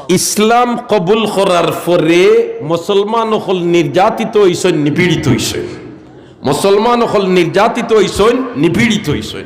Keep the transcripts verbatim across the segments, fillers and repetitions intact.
ইসলাম কবুল করার পরে মুসলমান অকল নির্যাতিত অইছইন, নিপীড়িত অইছইন। মুসলমান অকল নির্যাতিত অইছইন, নিপীড়িত অইছইন।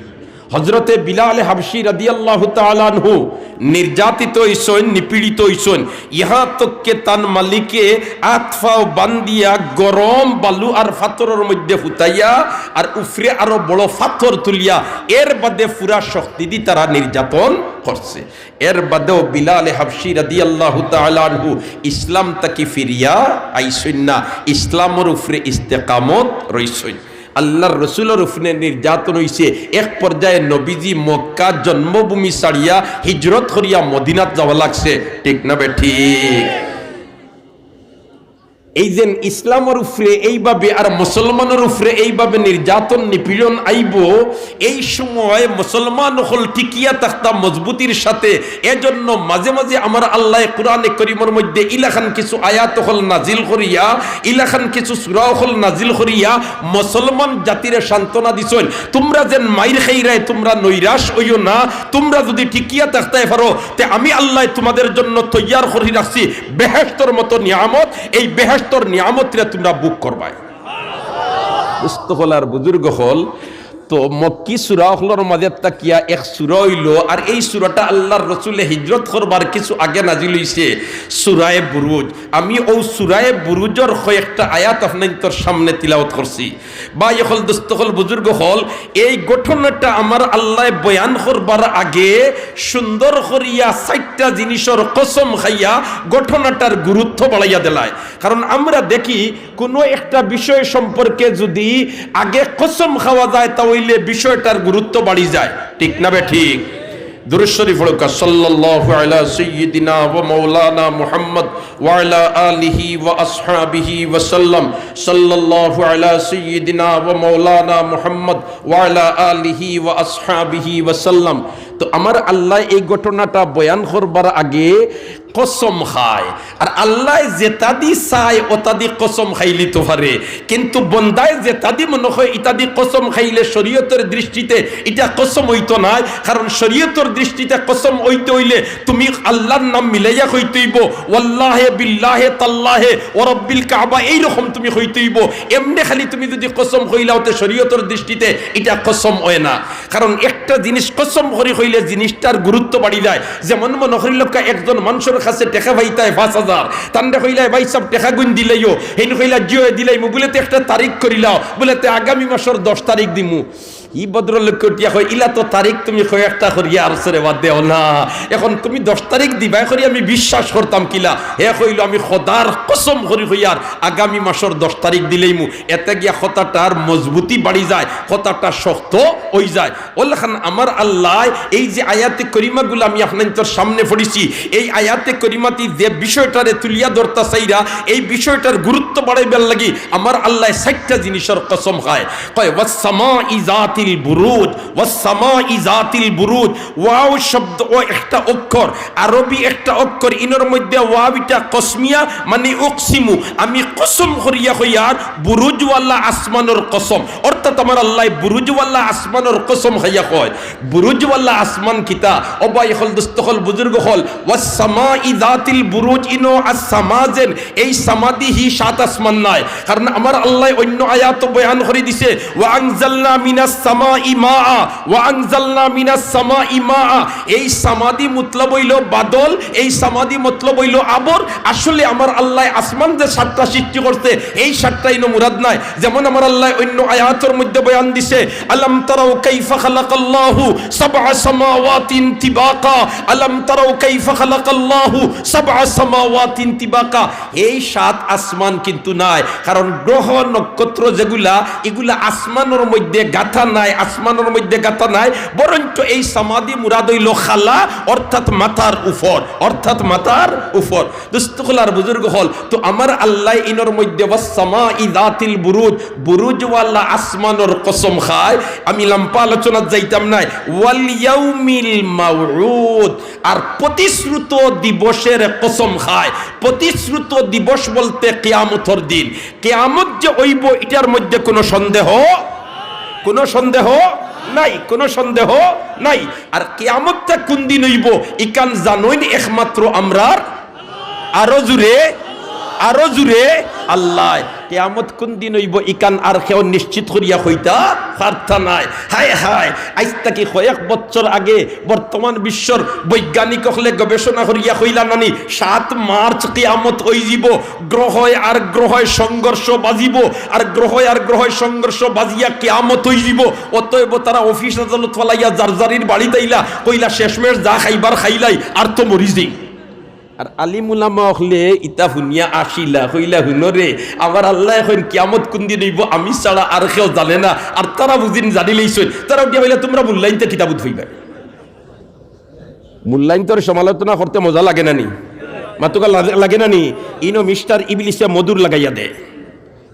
হযরতে বিলাল হাবশী রাদিয়াল্লাহু তাআলা আনহু নির্যাতিত অইছইন, নিপীড়িত অইছইন। ইহা তককে তান মালিকে আত পাও বান্ধিয়া গরম বালু আর পাথরর মধ্যে ফুতাইয়া আর উফরে আরো বড় পাথর তুলিয়া এর বাদে পুরা শক্তিদি তারা নির্যাতন করছে। এর বাদেও বিলাল হাবশী রাদিয়াল্লাহু তাআলা আনহু ইসলাম থাকি ফিরিয়া আইছইন না, ইসলামর উফরে ইস্তেকামত রইছইন। আল্লাহর রসুলর উফরে নির্যাতন অইছে, এক পর্যায়ে নবীজি মক্কা জন্মভূমি ছাড়িয়া হিজরত করিয়া মদিনাত যাওয়া লাগছে, ঠিক না বেঠিক? এই যেন ইসলামর উফরে এইভাবে আর মুসলমানর উফরে এইভাবে নির্যাতন নিপীড়ন আইবো, এই সময় মুসলমান অকল টিকিয়া থাকতা মজবুতির সাথে। এজন্য মাঝে মাঝে আমার আল্লায় কোরআনে করিমর মধ্যে ইলাখান কিছু আয়াত অকল নাজিল করিয়া, ইলাখান কিছু সূরা অকল নাজিল করিয়া মুসলমান জাতিরে সান্ত্বনা দিছইন, "তুমরা যেন মাইর খাইরায় তুমরা নৈরাশ অইও না, তুমরা যুদি টিকিয়া থাকতায় পারো, তে আমি আল্লায় তুমাদের জন্য তৈয়ার করি রাখছি বেহেশতর মতো নিয়ামত, এই বেহেশতর নিয়ামতরে তুমরা ভোগ করবায়।" দোস্ত অকল আর বুজুর্গ অকল, তো মক্কি সূরা অকলর মাঝে থাকিয়া এক সূরা অইলো, আর এই সূরাটা আল্লাহর রসুলে হিজরত করবার কিছু আগে নাজিল অইছে, সূরায়ে বুরুজ। আমি অউ সূরায়ে বুরুজর কয়েকটা আয়াত আপনাইন্তর সামনে তিলাওয়াত করছি। ভাই অকল, দোস্ত অকল, বুজুর্গ অকল, এই ঘটনাটা আমার আল্লায় বয়ান করবার আগে সুন্দর করিয়া চাইরটা জিনিসর কসম খাইয়া ঘটনাটার গুরুত্ব বাড়াইয়া দিলায়। কারণ আমরা দেখি, কুনু একটা বিষয় সম্পর্কে যুদি আগে কসম খাওয়া যায়, তা অইলে বিষয়টার গুরুত্ব বাড়ি যায়, ঠিক না বেঠিক? দুরূদ শরীফ পড়ুক্কা, সাল্লাল্লাহু আলা সাইয়্যিদিনা ওয়া মাওলানা মুহাম্মদ ওয়া আলা আলিহি ওয়া আসহাবিহি ওয়া সাল্লাম, সাল্লাল্লাহু আলা সাইয়্যিদিনা ওয়া মাওলানা মুহাম্মদ ওয়া আলা আলিহি ওয়া আসহাবিহি ওয়া সাল্লাম। তো আমার আল্লায় এই ঘটনাটা বয়ান করবার আগে কসম খায়। আর আল্লায় যেতাদি চায়, অতাদি কসম খাইলিতো পারে, কিন্তু বন্দায় যেতাদি মনো কয় ইতাদি কসম খাইলে শরীয়তর দৃষ্টিতে ইটা কসম অইতো নায়। কারণ শরীয়তর দৃষ্টিতে কসম অইতে অইলে তুমি আল্লাহর নাম মিলাইয়া কইতে অইবো, "ওয়াল্লাহে বিল্লাহে তাল্লাহে ওয়া রব্বিল কাবা", এইরকম তুমি কইতে অইবো। এমনে খালি তুমি যুদি কসম কইলাও, তে শরীয়তর দৃষ্টিতে ইটা কসম অয় না। কারণ একটা জিনিস কসম করি কইলে জিনিসটার গুরুত্ব বাড়ি যায়। যেমন মনো করিলাউক্কা, একজন মানষর কাছে টেকা পাইতায় পাঁচ হাজার, তানরে কইলায়, "ভাই সাব, টেকাগুইন দিলাইও।" হেইন কইলা, "জি অয়, দিলাইমু।" বুলে, "তে একটা তারিখ করিলাও।" বুলে, "তে আগামী মাসর দশ তারিখ দিমু।" ই ভদ্রলোকে উঠিয়া কয়, "ইলা তো তারিখ তুমি কয়েকটা করিয়া আরছরে বাদ দেও না। এখন তুমি দশ তারিখ দিবায় করি আমি বিশ্বাস করতাম কিলা?" হে কইলো, "আমি খোদার কসম করি কইয়ার আগামী মাসর দশ তারিখ দিলাইমু।" এতে গিয়া কথাটার মজবুতি বাড়ি যায়, কথাটা শক্ত অই যায়। অলাখান আমার আল্লায় এই যে আয়াতে করিমাগুলা আমি আপনাইন্তর সামনে পড়ছি, এই আয়াতে করিমাতি যে বিষয়টারে তুলিয়া ধরতা চাইরা, এই বিষয়টার গুরুত্ব বাড়াইবার লাগি আমার আল্লায় চাইরটা জিনিসর কসম খায়। কয়, "ওয়াস সামাই যাতিল বুরুজ, ওয়াস সামাই যাতিল বুরুজ।" ওয়াও শব্দ, ও একটা অক্ষর, আরবি একটা অক্ষর, ইনর মধ্যে ওয়াও ইটা কসমিয়া, মানে উকসিমু, আমি কসম করিয়া কইয়ার বুরুজওয়ালা আসমানর কসম। অর্থাৎ আমার আল্লায় বুরুজওয়ালা আসমানর কসম খাইয়া কয়। বুরুজওয়ালা আসমান কিতা? ও ভাই অকল, দোস্ত অকল, বুজুর্গ অকল, "ওয়াস সামাই যাতিল বুরুজ", ইনো আস সামা যেন, এই সামাদি হি সাত আসমান নায়। কারণ আমার আল্লায় অইন্য আয়াতো বয়ান করি দিছে, "ওয়া আনজালনা মিনাস সামাই মাআ, ওয়া আনজালনা মিনাস সামাই মাআ।" এই সামাদি মতলব অইলো বাদল, এই সামাদি মতলব অইলো আবর। আসলে আমার আল্লায় আসমান যে সাতটা সৃষ্টি করছে, এই সাতটা ইনো মুরাদ নায়। যেমন আমার আল্লায় অইন্য আয়াতর মধ্যে বয়ান দিছে, "আলাম তারাও কাইফা খালাকাল্লাহু সাবআ সামাওয়াতিন তিবাকা, আলাম তারাও কাইফা খালাকাল্লাহু সাবআ সামাওয়াতিন তিবাকা।" এই সাত আসমান কিন্তু নায়, কারণ গ্রহ নক্ষত্র যেগুলা, ইগুলা আসমানর মধ্যে গাঁথা নায়, আসমানর মধ্যে গাঁথা নায়, বরঞ্চ এই সামাদি মুরাদ অইলো খালা, অর্থাৎ মাথার উপর, অর্থাৎ মাথার উপর। দোস্ত অকল আর বুজুর্গ অকল, তো আমার আল্লায় ইনর মধ্যে "ওয়াস সামাই যাতিল বুরুজ", বুরুজওয়ালা আসমানর কসম খায়। আমি লাম্বা আলোচনাত যাইতাম নায়। "ওয়াল ইয়াউমিল মাউউদ", আর প্রতিশ্রুত দিবসের কসম খায়। প্রতিশ্রুত দিবস বলতে কিয়ামতর দিন। কিয়ামত যে অইবো, ইটার মধ্যে কোনো সন্দেহ, কোনো সন্দেহ। নাই, কোনো সন্দেহ নাই। আর কিয়ামতটা কোন দিন অইবো, ইখান জানইন একমাত্র আমরার, আরো জুরে, আরো জুরে, আল্লায়। কিয়ামত কোন দিন অইবো, ইখান আর কেউ নিশ্চিত করিয়া কইতা পারতা নায়। হায় হায়, আইজ থাকি কয়েক বছর আগে বর্তমান বিশ্বর বৈজ্ঞানিক অকলে গবেষণা করিয়া কইলা নানি, সাত মার্চ কিয়ামত অইযিবো, গ্রহয় আর গ্রহয় সংঘর্ষ বাজিবো, আর গ্রহয় আর গ্রহয় সংঘর্ষ বাজিয়া কিয়ামত অইযিবো। অতএব তারা অফিস আদালত ফালাইয়া যার যারির বাড়িত আইলা, কইলা, "শেষমেশ যা খাইবার খাইলাই, আর তো মরি যাই।" আর আলিম উলামা অকলে ইতা হুনিয়া আসিলা, কইলা, "হুনো রে, আমার আল্লায় কইন কিয়ামত কুন দিন অইবো, আমি ছাড়া আর কেউ জানে না।" আর তারা বুঝিন জানিলাইছইন, তারা উঠিয়া কইলা, "তুমরা মূল্যায়নতে কিতাবত হইবা।" মূল্যায়ন তোর সমালোচনা করতে মজা লাগে না নি? মাতুকা লাগে, লাগে না নি? ইনো মিস্টার ইবলিসে মধুর লাগাইয়া দে।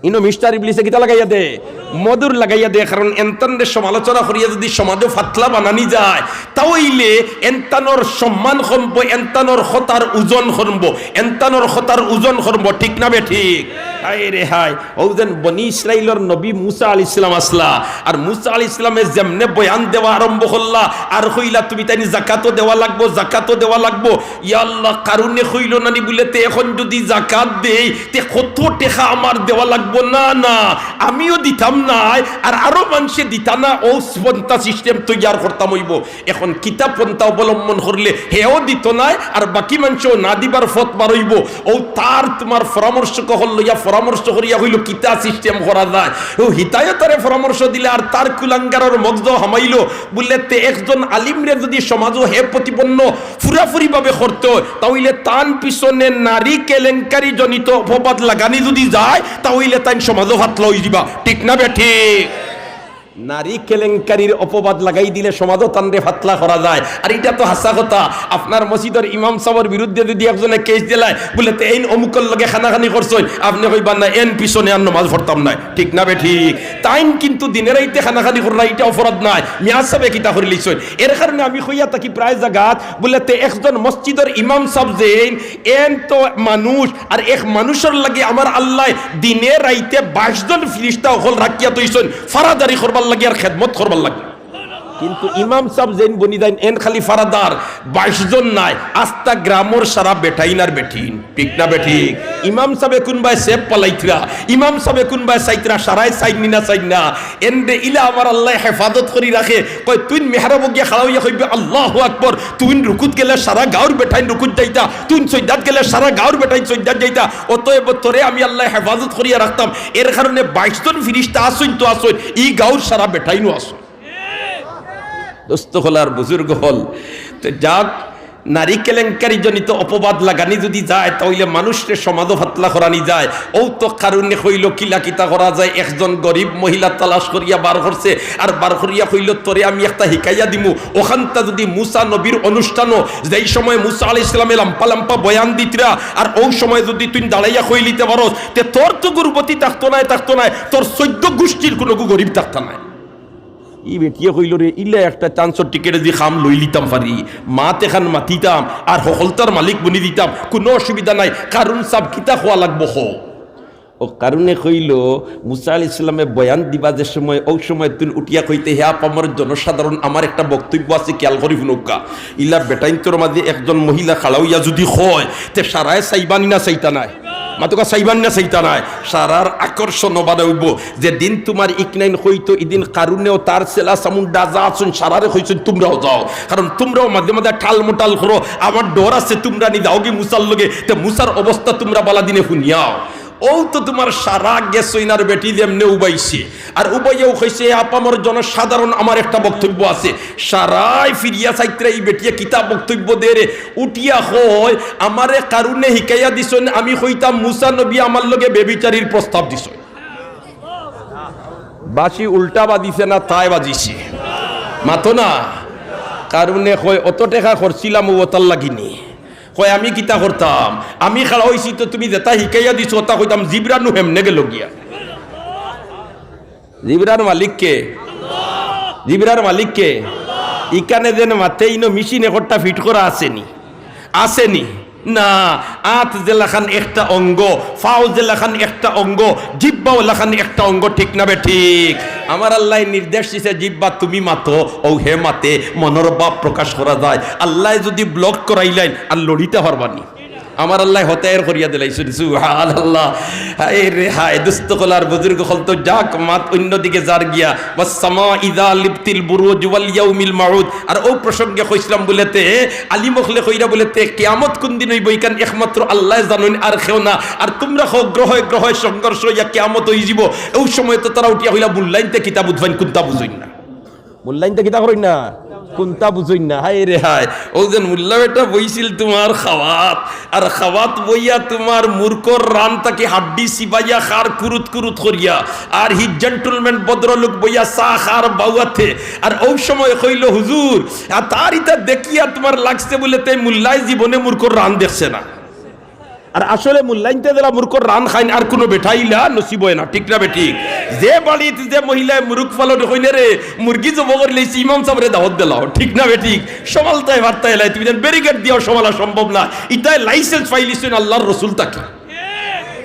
ইনো মিস্টার ইবলিসে কিতা লাগাইয়া দে? মধুর লাগাইয়া দে। কারণ এনতানরে সমালোচনা করিয়া যদি সমাজো ফাতলা বানানি যায়, তা অইলে এনতানর সম্মান কমবো, এনতানর কথার ওজন কমবো, এনতানর কথার ওজন কমবো। ঠিক না বেঠিক? হায় রে হায়। অউ যেন বনি ইসরাইলর নবী মুসা আলাইহিস সালাম আছলা, আর মুসা আলাইহিস সালামে যেমনে বয়ান দেওয়া আরম্ভ করলা, আর কইলা, "তুমি তাইন জাকাতও দেওয়া লাগবো, জাকাতও দেওয়া লাগবো।" ইয়া আল্লাহ, কারুনে কইলো নানি বুলে, "তে এখন যদি জাকাত দেই, তে কত টেকা আমার দেওয়া লাগবো?" না, না, আমিও দিতাম নায়, আর আরো মানষে দিতা না, অউ পন্থা সিস্টেম তৈয়ার করতাম অইবো। এখন কিতা পন্থা অবলম্বন করলে হেও দিতো নায়, আর বাকি মানষেও না দিবার পথ বার অইবো। অউ তার তুমার পরামর্শ কহল লইয়া পরামর্শ করিয়া কইলো, "কিতা সিস্টেম করা যায়?" অউ হিতায়ও তারে পরামর্শ দিলা, আর তার কুলাঙ্গারর মগজো হামাইলো। বুলে, "তে একজন আলিমরে যদি সমাজো হে প্রতিপন্ন পুরাপুরি ভাবে করতে অয়, তা অইলে তান পিছনে নারী কেলেঙ্কারি জনিত অপবাদ লাগানি যদি যায়, তা অইলে তাইন সমাজো ফাতলা অইযিবা।" ঠিক না বেঠিক? নারী কেলেঙ্কারির অপবাদ লাগাই দিলে সমাজো তানরে ফাতলা করা যায়। আর ইটা তো হাছা কথা। আপনার মসজিদর ইমাম সাবর বিরুদ্ধে যদি একজনে কেস দিলায়, বুলে, "তে এইন অমুকর লগে খানাখানি করছইন", আপনে কইবা, "না, এন পিছনে আর নমাজ পড়তাম নায়।" ঠিক না বেঠিক? তাইন কিন্তু দিনে রাইতে খানাখানি কররা, ইটা অপরাধ নায়। মিয়া সাবে কিতা করিলিছইন? এর কারণে আমি কইয়া থাকি প্রায় জাগাত, বুলে, "তে একজন মসজিদর ইমাম সাব যেইন, এন তো মানুষ, আর এক মানুষর লাগি আমার আল্লায় দিনে রাইতে বাইশ জন ফিরিস্তা অকল রাখিয়া থইছইন, ফারাদারি করবার লাগি আর খেদমত করবার লাগি।" কিন্তু ইমাম সাব যেইন বনি যাইন, এন খালি ফারাদার, বাইশ জন নায়, আস্তা গ্রামর সারা বেটাইন আর বেটিন। ঠিক না বেঠিক? ইমাম সাবে কুনবায় সেফ পালাইতরা, ইমাম সাবে কুনবায় চাইতরা, সারায় চাইন নি না চাইন না। এনরে ইলা আমার আল্লায় হেফাজত করি রাখে। কয়, তুইন মেহরাবো গিয়া খাড়া অইয়া কইবে, "আল্লাহু আকবর।" তুইন রুকুত গেলে সারা গাউর বেটাইন রুকুত যাইতা, তুইন সইদাত গেলে সারা গাউর বেটাইন সইদাত যাইতা। অতএব তোরে আমি আল্লায় হেফাজত করিয়া রাখতাম। এর কারণে বাইশ জন ফিরিস্তা আছইন তো আছইন, ই গাউর সারা বেটাইনও আছইন। দোস্ত অকল আর বুজুর্গ অকল, তে যাক, নারী কেলেঙ্কারি জনিত অপবাদ লাগানি যদি যায়, তা অইলে মানুষরে সমাজো ফাতলা করানি যায়। অউ তো কারুনে কইলো, কিলা কিতা করা যায়, একজন গরিব মহিলা তালাশ করিয়া বার করছে, আর বার করিয়া কইলো, "তোরে আমি একটা হিকাইয়া দিমু।" অখানতা যদি মুসা নবীর অনুষ্ঠানো, যেই সময় মুসা আলাইহিস সালামে লাম্পা লাম্পা বয়ান দিতরা, আর অউ সময় যদি তুইন দাঁড়াইয়া কইলিতে পারস, তে তোর তো গুরুপতি থাকতো নায়, থাকতো নায়, তোর চৈদ্দ গুষ্টির কুনুগু গরিব থাকতা নায়। ই বেটিয়ে কইলো, "রে, ইলা একটা চান্সর টিকেটে যদি কাম লইলিতাম পারি, মাত এখান মাতিতাম, আর হকলতার মালিক বনি দিতাম, কুনু অসুবিধা নাই।" কারুন সাব কিতা কওয়া লাগবো কও? অউ কারুনে কইলো, মুসা আলাইহিস সালামে বয়ান দিবা যে সময়, অউ সময় তুইন উঠিয়া কইতে, "হে আপামর জনসাধারণ, আমার একটা বক্তব্য আছে, খিয়াল করি হুনউক্কা।" ইলা বেটাইন্তর মাঝে একজন মহিলা খাড়া অইয়া যদি কয়, তে সারায় চাইবা নি না চাইতা নায়? মাতকা চাইবা নি না চাইতা নায়? সারার আকর্ষণ বাড়া অইবো। যেদিন তুমার ইকনাইন কইতো, ইদিন কারুনেও তার ছেলা চামুন্ডা যা আছইন, সারারে কইছইন, "তুমরাও যাও।" কারণ তুমরাও মাঝে মাঝে ঠাল-মটাল করো। আমার ডর আছে, তুমরা নি যাওগি মুসার লগে, তে মুসার অবস্থা তুমরা বালা দিনে হুনিয়াও। অউ তো তুমার সারা গেছইন আর বেটি যেমনে উবাইছে। আর উবাইয়াও কইছে, "হে আপামর জনসাধারণ, আমার একটা বক্তব্য আছে।" সারায় ফিরিয়া চাইতরা ই বেটিয়ে কিতা বক্তব্য দেরে, উঠিয়া কয়, "আমারে কারুনে হিকাইয়া দিছইন, আমি কইতাম মুসা নবী আমার লগে বেবিচারির প্রস্তাব দিছইন।" বাঁশি উল্টা বাজিছে না তায় বাজিছে? মাতো না। কারুনে কয়, "অত টেকা খরছিলাম অউ অতার লাগি নি।" কয়, "আমি কিতা করতাম? আমি খাড়া অইছি তো তুমি যেতা হিকাইয়া দিছো অতা কইতাম, জিবরানু হেমনে গেলো গিয়া।" জিবরার মালিক কে? জিবরার মালিক কে? ইকানে যেন মাতে ইনো মেশিন একটা ফিট করা আছে নি? আছে নি? না, আত যেলাখান একটা অঙ্গ, ফাও যেলাখান একটা অঙ্গ, জিব্বাও লাখান একটা অঙ্গ, ঠিক না বেঠিক? আমার আল্লায় নির্দেশ দিছে, "জিব্বা তুমি মাতো", অউ হে মাতে, মনর ভাব প্রকাশ করা যায়। আল্লায় যুদি block করাইলাইন, আর লড়িতা পারবা নি। আমার আল্লায় হতায়ের করিয়া দিলাইছইন, সুবহানাল্লাহ। হায় রে হায়, দুস্ত কলার বুজুর্গ অকল তো যাক, মাত অইন্য দিকে যার গিয়া, "ওয়াস সামাই যাতিল বুরুজ ওয়াল ইয়াউমিল মাউদ।" আর অউ প্রসঙ্গে কইছলাম বুলেতে, আলিম অকলে কইরা বুলেতে, কিয়ামত কুনদিন অইবো ইখান একমাত্র আল্লায় জানইন, আর কেউ না। আর তুমরা কও গ্রহে গ্রহে সংঘর্ষ অইয়া কিয়ামত অইযিবো। অউ সময় তো তারা উঠিয়া কইলা, "মুল্লাইন্তে কিতা বুঝইন, কুন্তা বুঝইন না।" মুল্লাইন্তে কিতা করইন না, কুন্তা বুঝইন না। হায় রে হায়, অউ যেন মুল্লা বেটা বইছিল তুমার খাওয়াত, আর খাওয়াত বইয়া তুমার মুরকর রান থাকি হাড্ডি চিবাইয়া খার কুরুত কুরুত করিয়া, আর হি gentleman ভদ্রলোক বইয়া চা খার বাউয়াতে, আর অউ সময় কইলো, "হুজুর, আর তার ইতা দেখিয়া তুমার লাগছে বুলেতে মুল্লায় জীবনে মুরকর রান দেখছে না।" আর আসলে মুল্লাইন্তে যেলা মুরকর রান খাইন, আর কুনু বেটায় ইলা নসিব অয় না, ঠিক না বেঠিক? যে বাড়িত যে মহিলায় মুরগ ফালন কইনে রে, মুরগি জবো করিলাইছে, ইমাম সাবরে দাওয়াত দিলাও, ঠিক না বেঠিক? সমালতায় বার্তায় লাই, তুমি যেন ব্যারিকেড দিয়াও সমালা সম্ভব না। ইতায় license পাইলিছইন আল্লার রসুল থাকি।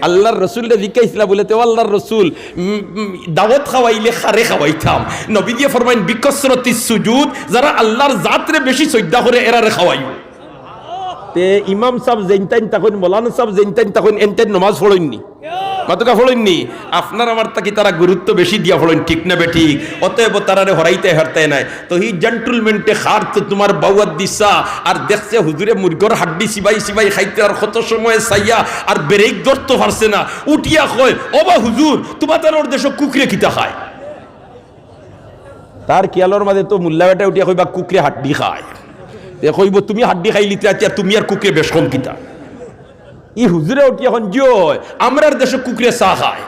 আল্লার রসুলরে জিকাইছলা বুলেতে, "ও আল্লার রসুল, উম, উম, দাওয়াত খাওয়াইলে কারে খাওয়াইতাম?" নবীজিয়ে ফরমাইন, "বিকসরতি সুজুদ, যারা আল্লার জাতরে বেশি সইজদা করে, এরারে খাওয়াইও।" তে ইমাম সাব যেইনতাইন থাকইন, মৌলানা সাব যেইনতাইন থাকইন, এনতাইন নমাজ পড়ইন নি? মাতুক্কা পড়ইন নি? আপনার আমার থাকি তারা গুরুত্ব বেশি দিয়া পড়ইন, ঠিক না বেঠিক? অতএব তারারে হরাইতায় পারতায় নায়। তো হি gentleman-টে খার তো তুমার বাউয়াত দিছা, আর দেখছে হুজুরে মুরগর হাড্ডি চিবাই চিবাই খাইতে, আর কত সময় চাইয়া, আর ব্রেক ধরতো পারছে না, উঠিয়া কয়, "ওবা হুজুর, তুমাতানর দেশো কুকুরে কিতা খায়?" তার খিয়ালর মাঝে তো মুল্লা বেটায় উঠিয়া কইবা, "কুকুরে হাড্ডি খায়।" তে কইবো, "তুমি হাড্ডি খাইলিতে আছি, আর তুমি আর কুকুরে বেশ কম কিতা?" ই হুজুরে উঠিয়া কইন, "জি অয়, আমরার দেশো কুকুরে চা খায়।"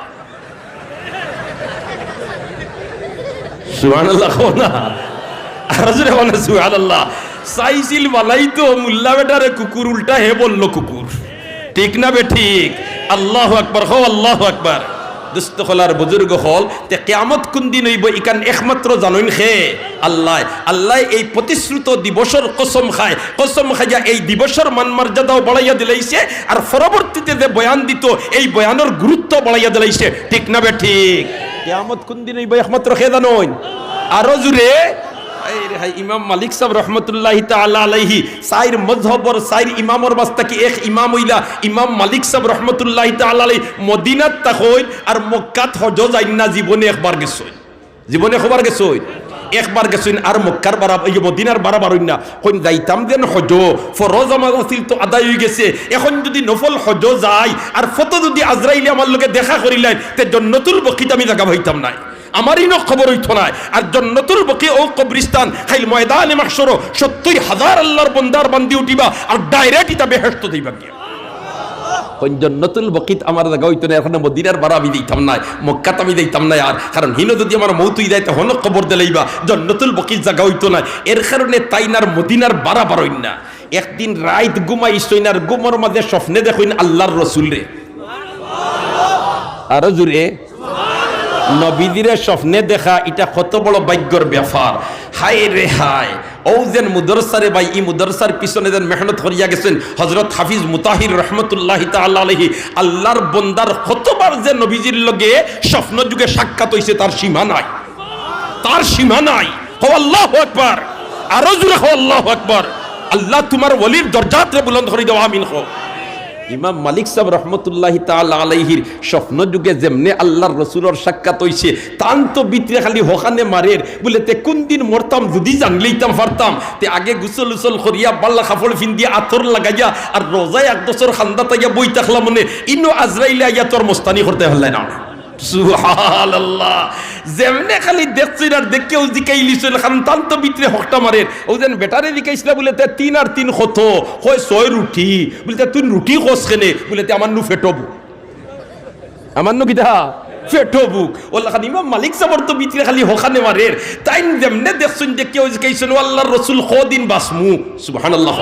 সুবহানাল্লাহ কও না। আরো জোরে কও না, সুবহানাল্লাহ। চাইছিল বানাইতো মুল্লা বেটারে কুকুর, উল্টা হে বললো কুকুর। ঠিক না বেঠিক? আল্লাহু আকবার, কও আল্লাহু আকবার। দুস্ত অকল আর বুজুর্গ অকল, তে কিয়ামত কুনদিন অইবো, ইখান একমাত্র জানইন কে? আল্লায়। আল্লায় এই প্রতিশ্রুত দিবসর কসম খায়, কসম খাইয়া এই দিবসর মান মর্যাদাও বাড়াইয়া দিলাইছে, আর পরবর্তীতে যে বয়ান দিতো, এই বয়ানর গুরুত্ব বাড়াইয়া দিলাইছে। ঠিক না বেঠিক? কিয়ামত কুনদিন অইবো একমাত্র কে জানইন? আরো জোরে। এই রে হাই, ইমাম মালিক সাব রহমতুল্লাহি তাআলা আলাইহি, চাইর মজহবর চাইর ইমামর মাঝ থাকি এক ইমাম অইলা ইমাম মালিক সাব রহমতুল্লাহি তাআলা আলাইহি। মদিনাত থাকইন আর মক্কাত হজো যাইন না, জীবনে একবার গেছইন। জীবনে কবার গেছইন? একবার গেছইন। আর মক্কার বারা, এই মদিনার বারা বারইন না। কইন, "যাইতাম যেন হজো, ফরজ নামাজ আছিল তো আদায় অইগেছে, এখন যুদি নফল হজো যাই আর পথো যুদি আজরাইলে আমার লগে দেখা করিলাইন, তে জন্নতুল বকিত আমি জাগা পাইতাম নায়।" আমার ইনো কবর অইতো নায়। আর জন্নতুল বকি অউ কবরিস্তান, কাইল ময়দানে মাহশরো সত্তইর হাজার আল্লার বন্দার বান্দি উঠিবা, আর direct ইতা বেহেশতো যাইবা গিয়া। কইন জন্নতুল বকিত আমার জাগা অইতো নায়, এর কারণে মদিনার বারা আমি যাইতাম নায়, মক্কাত আমি যাইতাম নায়। আর কারণ হিনো যুদি আমার মউত অইযায়, তে হনো কবর দিলাইবা, জন্নতুল বকিত জাগা অইতো নায়। এর কারণে তাইন আর মদিনার বারা বারইন না। একদিন রাইত ঘুমাইছইন আর ঘুমর মাঝে স্বপ্নে দেখইন আল্লার রসুলরে। আরো জোরে। নবীজিরে স্বপ্নে দেখা, ইটা কত বড় ভাগ্যর ব্যাপার। হায় রে হায়, অউ যেন মুদরসারে ভাই, ই মুদরসার পিছনে যেন মেহনত করিয়া গেছইন হজরত হাফিজ মুতাহির রহমতুল্লাহি তাআলা আলাইহি। আল্লার বন্দার কতবার যে নবীজির লগে স্বপ্ন যুগে সাক্ষাৎ অইছে, তার সীমা নাই, তার সীমা নাই। কও আল্লাহু আকবার, আরো জোরে কও আল্লাহু আকবার। আল্লাহ তুমার ওলির দরজাতরে বুলন্দ করি দেও, আমিন কও। ইমাম মালিক সাব রহমতুল্লাহি তাআলা আলাইহির স্বপ্ন যুগে যেমনে আল্লার রসুলর সাক্ষাৎ অইছে, তান তো ভিতরে খালি হকানে মারের, বুলে, "তে কুনদিন মরতাম যুদি জানিলিতাম পারতাম, তে আগে গোসল উসল করিয়া, বালা কাপড় ফিন্দিয়া, আতর লাগাইয়া, আর রওজায়ে আকদসর কান্দাত আইয়া বই থাকলাম অনে, ইনো আজরাইলে আইয়া তো আর মস্তানি করতে পারলায় না।" সুবহানাল্লাহ। যেমনে খালি দেখছইন আর দেখিয়াউ জিকাইলিছইন, কারণ তান তো ভিতরে হকটা মারের। অউ যেন বেটারে জিকাইছলা বুলে, "তে তিন আর তিন কত?" কয়, "ছয় রুটি।" বুলে, "তে তুই রুটি কস কেনে?" বুলে, "তে আমার নু পেটো ভুক।" আমার নু কিতা? পেটো ভুক। অউলাখান ইমাম মালিক সাবর তো ভিতরে খালি হকানে মারের। তাইন যেমনে দেখছইন, দেখিয়াউ জিকাইছইন, "ও আল্লার রসুল, কদিন বাঁচমু?" সুবহানাল্লাহ।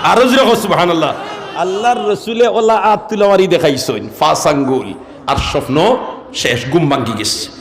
আরো জোরে কও, সুবহানাল্লাহ। আল্লার রসুলে অলা আত তুলা মারি দেখাইছইন, পাঁচ আঙ্গুল। আর স্বপ্ন শেষ, ঘুম ভাঙ্গি গেছে।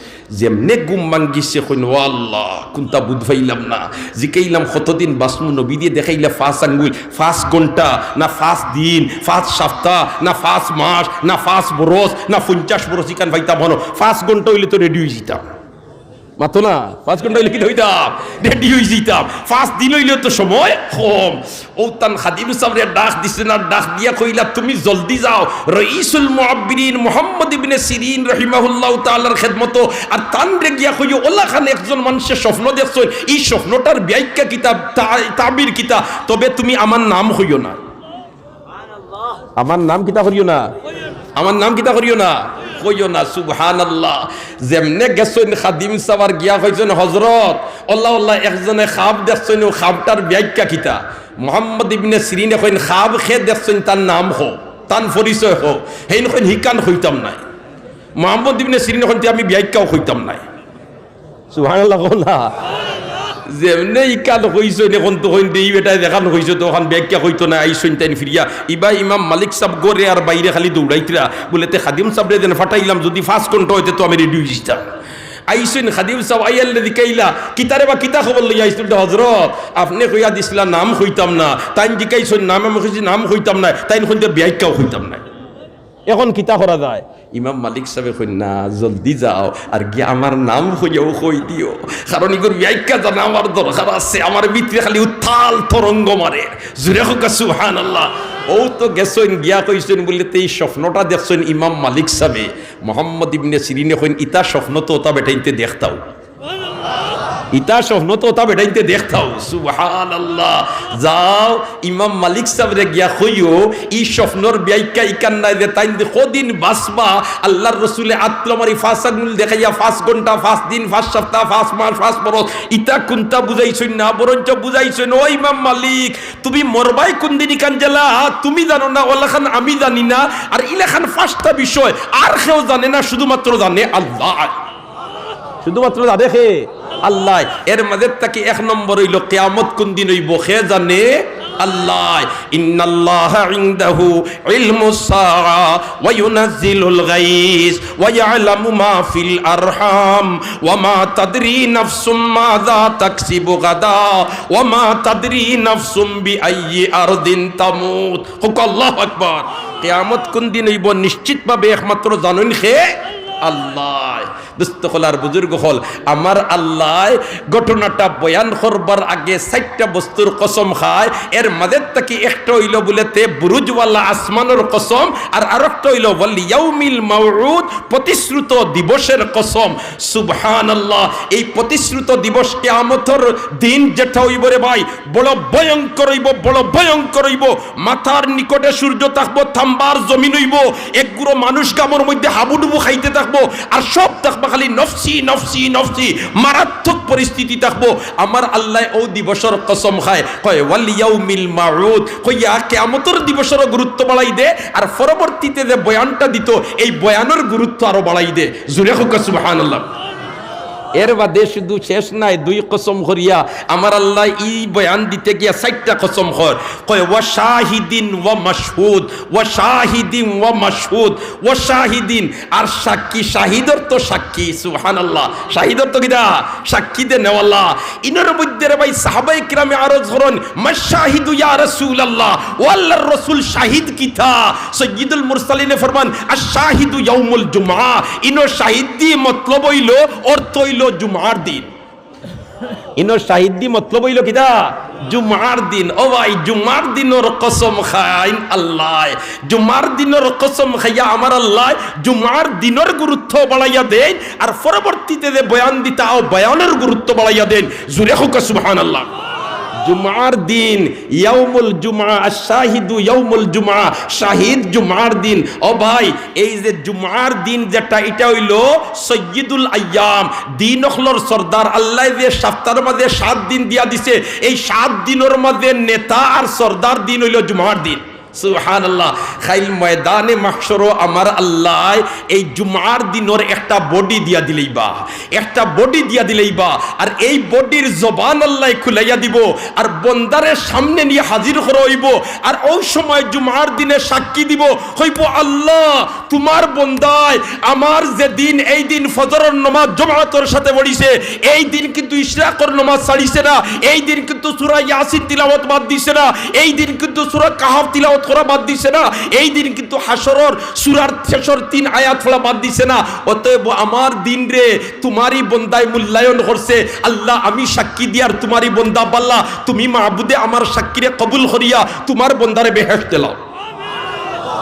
সুবহানাল্লাহ। কাইল ময়দানে মাহশরো আমার আল্লায় এই জুমার দিনর একটা বডি দিয়া দিলাইবা, একটা বডি দিয়া দিলাইবা। আর এই বডির জবান আল্লায় খুলাইয়া দিবো, আর বন্দারে সামনে নিয়া হাজির করা অইবো। আর অউ সময় জুমার দিনে সাক্ষী দিবো, কইবো, "আল্লাহ, তুমার বন্দায় আমার যেদিন এই দিন ফজরর নমাজ জমাতর সাথে পড়িছে, এই দিন কিন্তু ইশরাকর নমাজ ছাড়িছে না, এই দিন কিন্তু সূরা ইয়াসিন তিলাওয়াত বাদ দিছে না, এই দিন কিন্তু সূরা কাহাফ তিলাওয়াত করা বাদ দিছে না, এই দিন কিন্তু হাশরর সূরার শেষর তিন আয়াত পড়া বাদ দিছে না। অতএব আমার দিনরে তুমারই বন্দায় মূল্যায়ন করছে। আল্লাহ, আমি সাক্ষী দিয়ার তুমারই বন্দা বালা, তুমি মাবুদে আমার সাক্ষীরে কবুল করিয়া তুমার বন্দারে বেহেশত দিলাও।"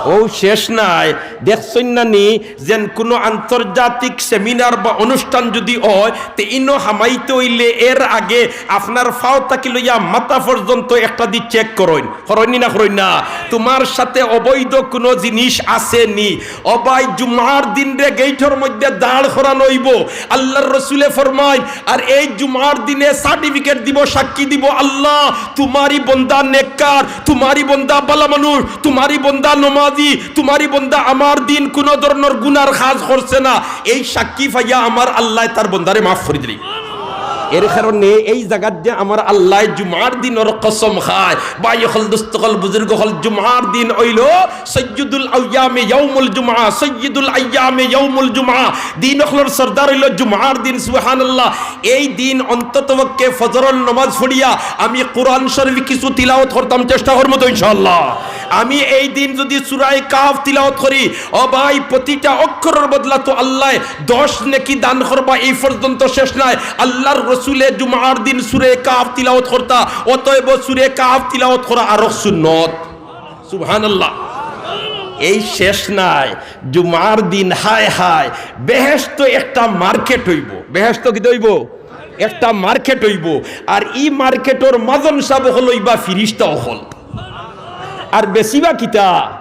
অউ শেষ নায়, দেখছইন না নি, যেন কুনু আন্তর্জাতিক সেমিনার বা অনুষ্ঠান যুদি অয়, তে ইনো হামাইতে অইলে এর আগে আপনার ফাও থাকি লইয়া মাথা পর্যন্ত একটা দি চেক করইন, করইন নি না, করইন না? তুমার সাথে অবৈধ কুনু জিনিস আছে নি? ও ভাই, জুমার দিনরে গেইটর মধ্যে দাঁড় করানো অইবো। আল্লাহর রসুলে ফরমাইন, আর এই জুমার দিনে সার্টিফিকেট দিবো, সাক্ষী দিবো, "আল্লাহ, তুমারই বন্দা নেককার, তুমারই বন্দা বালা মানুষ, তুমারই বন্দা নমাজি, তুমারই বন্দা আমার দিন কুনু ধরনর গুনার কাজ করছে না।" এই সাক্ষী পাইয়া আমার আল্লায় তার বন্দারে মাফ করি দিলাইন। এর কারণে এই জাগাত যে আমার আল্লায় জুমার দিনর কসম খায়, ভাই অকল, দোস্ত অকল, বুজুর্গ অকল, জুমার দিন অইলো সৈয়দুল আইয়ামে ইয়াউমুল জুমআ, সৈয়দুল আইয়ামে ইয়াউমুল জুমআ, দিন অকলর সর্দার অইলো জুমার দিন। সুবহানাল্লাহ। এই দিন অন্তত পক্ষে ফজরর নমাজ পড়িয়া আমি কোরআন শরীফ কিছু তিলাওয়াত করতাম, চেষ্টা করমু তো ইনশাআল্লাহ। আমি এই দিন যুদি সূরায়ে কাহফ তিলাওয়াত করি, ও ভাই, প্রতিটা অক্ষরর বদলা তো আল্লায় দশ নেকি দান করবা, এই পর্যন্ত শেষ নায়। আল্লাহর রসুলে জুমার দিন সূরায়ে কাহফ তিলাওয়াত করতা, অতএব সূরায়ে কাহফ তিলাওয়াত করা আরো সুন্নত। সুবহানাল্লাহ। এই শেষ নায়, জুমার দিন, হায় হায়, বেহেশতো একটা মার্কেট অইবো। বেহেশতো কিতা অইবো? একটা মার্কেট অইবো। আর ই মার্কেটর মাজন সাব অকল অইবা ফিরিস্তা অকল। আর বেচিবা কিতা?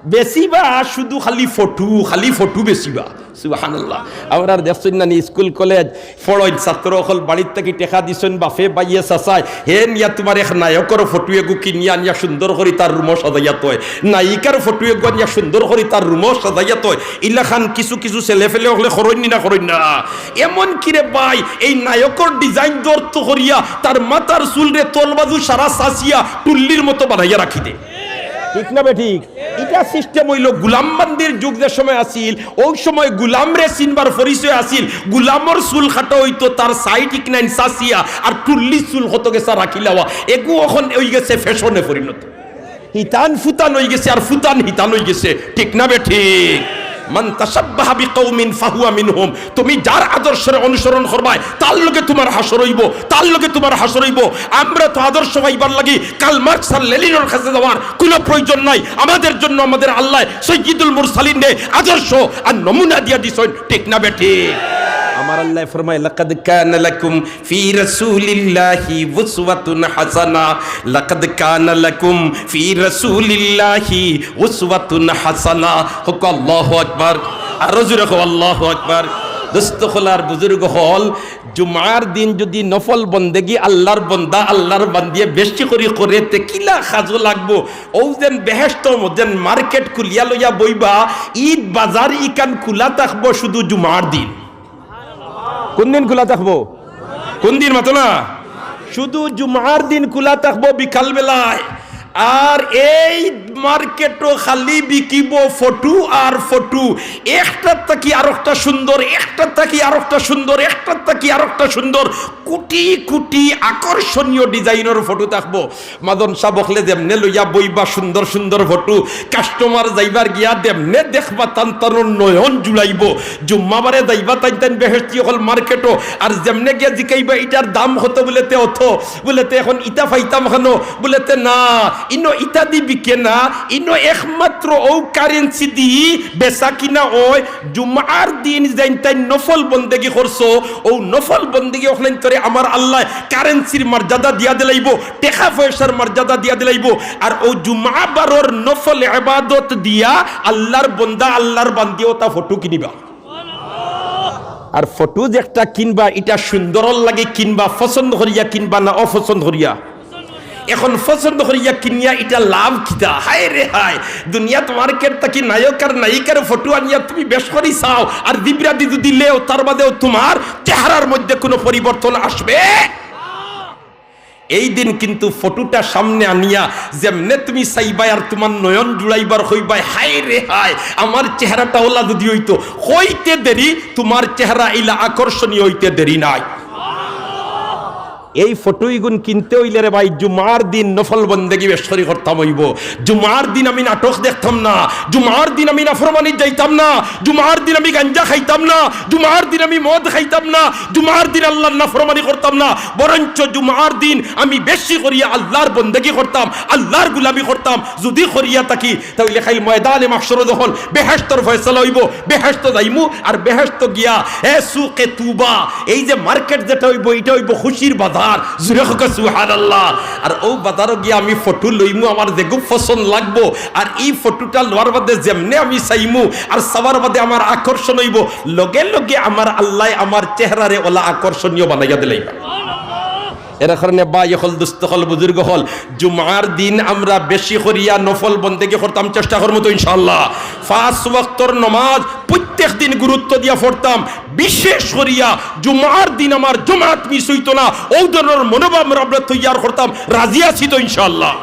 বেচিবা শুধু খালি ফটো, খালি ফটো বেচিবা। সুবহানাল্লাহ। আমরার দেখছইন না নি, স্কুল কলেজ পড়ইন, ছাত্র অকল বাড়ির থাকি টেকা দিছইন, বাফে বাইয়ে চাচায়, হে নিয়া তুমার এক নায়কর ফটো এগু কিনিয়া আনিয়া সুন্দর করি তার রুমো সাজাইয়া থয়, নায়িকার ফটো এগু আনিয়া সুন্দর করি তার রুমো সাজাইয়া থয়। ইলাখান কিছু কিছু ছেলে ফেলে অকলে করইন নি না, করইন না? এমন কি রে ভাই, এই নায়কর ডিজাইন দর্ত করিয়া তার মাথার চুলরে তলবাজু সারা চাচিয়া টুল্লির মতো বানাইয়া রাখি দে। ঠিক না বেঠিক? ইটা সিস্টেম অইলো গুলামবান্দির যুগ যে সময় আছিল, অউ সময় গুলামরে চিনবার পরিচয় আছিল, গুলামর চুল কাটা অইতো তার সাইড ইকনাইন চাচিয়া, আর টুল্লির চুল কত গেছা রাখিলাওয়া, এগু অখন অইগেছে ফ্যাশনে পরিণত। হিতান ফুতান অইগেছে আর ফুতান হিতান অইগেছে, ঠিক না বেঠিক? মান তাশাব্বাহা বিকাউমিন ফাহুয়া মিনহুম। তুমি যার আদর্শরে অনুসরণ করবায়, তার লগে তুমার হাশর অইবো, তার লগে তুমার হাশর অইবো। আমরা তো আদর্শ পাইবার লাগি কার্ল মার্কস আর লেনিনর কাছে যাওয়ার কুনু প্রয়োজন নাই। আমাদের জন্য আমাদের আল্লায় সৈয়দুল মুরসালিনরে আদর্শ আর নমুনা দিয়া দিছইন, ঠিক না বেঠিক? আমার আল্লায় ফরমায়, "লাকাদ কানা লাকুম ফি রাসূলিল্লাহি উসওয়াতুন হাসানাহ, লাকাদ কানা লাকুম ফি রাসূলিল্লাহি উসওয়াতুন হাসানাহ।" কউক্কা আল্লাহু আকবার। আরো জোরে কউক্কা আল্লাহু আকবার। দোস্ত অকল আর বুজুর্গ অকল, জুমার দিন যুদি নফল বন্দেগি আল্লার বন্দা, আল্লার বান্দিয়ে বেশি করি করে, তে কিলা কাজো লাগবো? অউ যেন বেহেশতর মধ্যে যেন মার্কেট খুলিয়া লইয়া বইবা, ইদ বাজার ইখান খুলা থাকবো শুধু জুমার দিন। কুন দিন খুলা থাকবো? কুন দিন মাতো না? শুধু জুমার দিন খুলা থাকবো বিকাল বেলায়। আর এই মার্কেটো খালি বিকিবো ফটো আর ফটো, একটার থাকি আরোকটা সুন্দর, একটার থাকি আরোকটা সুন্দর, একটার থাকি আরোকটা সুন্দর, কোটি কোটি আকর্ষণীয় ডিজাইনর ফটো থাকবো। মাজন সাব অকলে যেমনে লইয়া বইবা সুন্দর সুন্দর ফটো, কাস্টমার যাইবার গিয়া যেমনে দেখবা তান তান নয়ন জুড়াইবো। জুম্মাবারে যাইবা তাইন তাইন বেহেশতি অকল মার্কেটো, আর যেমনে গিয়া জিকাইবা, "ইটার দাম কত?" বুলে, "তে অত।" বুলে, "তে এখন ইটা পাইতাম কেনো?" বুলে, "তে না, ইনো ইটা দি বিকে না, ইনো একমাত্র অউ কারেন্সি দি বেচা কিনা অয়।" জুমার দিন যেইন তাইন নফল বন্দেগি করছো, অউ নফল বন্দেগি অকলাইন্তরে আমার আল্লায় কারেন্সির মর্যাদা দিয়া দিলাইবো, টেকা পয়সার মর্যাদা দিয়া দিলাইবো। আর অউ জুমা বারর নফল ইবাদত দিয়া আল্লার বন্দা, আল্লার বান্দিয়ে অতা ফটো কিনিবা। আর ফটো যে একটা কিনবা, ইটা সুন্দরর লাগি কিনবা, পছন্দ করিয়া কিনবা না অপছন্দ করিয়া? এখন পছন্দ করিয়া কিনিয়া ইটা লাভ কিতা? হায় রে হায়, দুনিয়াত মার্কেট থাকি নায়ক আর নায়িকার ফটো আনিয়া তুমি বেশ করি চাও, আর জিব্রা দি যদি লেও, তার বাদেও তোমার চেহারার মধ্যে কোনো পরিবর্তন আসবে। এই দিন কিন্তু ফটোটা সামনে আনিয়া যেমনে তুমি চাইবায় আর তোমার নয়ন জুড়াইবার কইবায়, হায় রে হায়, আমার চেহারাটা ওলা যদি হইতো, কইতে দেরি, তোমার চেহারা ইলা আকর্ষণীয় হইতে দেরি নাই। এই ফটো ইগুন কিনতে অইলে রে ভাই, জুমার দিন নফল বন্দেগি বেশ করি করতাম অইবো। জুমার দিন আমি নাটক দেখতাম না, জুমার দিন আমি নাফরমানিত যাইতাম না, জুমার দিন আমি গাঞ্জা খাইতাম না, জুমার দিন আমি মদ খাইতাম না, জুমার দিন আল্লাহর নাফরমানি করতাম না, বরঞ্চ জুমার দিন আমি বেশি করিয়া আল্লাহর বন্দেগি করতাম, আল্লাহর গুলামি করতাম। যদি করিয়া থাকি, তাইলে কাইল ময়দানে মাহশরো যখন বেহেশতর ফয়সালা অইবো, বেহেশত যাইমু, আর বেহেশত গিয়া, এ সুকে তুবা, এই যে মার্কেট যেটা অইবো, ইটা অইবো খুশির বাজার। জুরে কউক্কা সুবহানাল্লাহ। আর অউ বাজারো গিয়া আমি ফটো লইমু, আমার যেগু পছন্দ লাগবো, আর ই ফটোটা লওয়ার বাদে যেমনে আমি চাইমু, আর চাওয়ার বাদে আমার আকর্ষণ অইবো, লগে লগে আমার আল্লায় আমার চেহারারে ওলা আকর্ষণীয় বানাইয়া দিলাইবা। এর কারণে ভাই অকল, দুস্ত অকল, বুজুর্গ অকল, জুমার দিন আমরা বেশি করিয়া নফল বন্দেগি করতাম, চেষ্টা করমু তো ইনশাআল্লাহ। পাঁচ ওয়াক্তর নমাজ প্রত্যেক দিন গুরুত্ব দিয়া পড়তাম, বিশেষ করিয়া জুমার দিন আমার জমাত মিস অইতো না, অউ ধরনর মনোভাব আমরা তৈয়ার করতাম। রাজি আছি তো ইনশাআল্লাহ?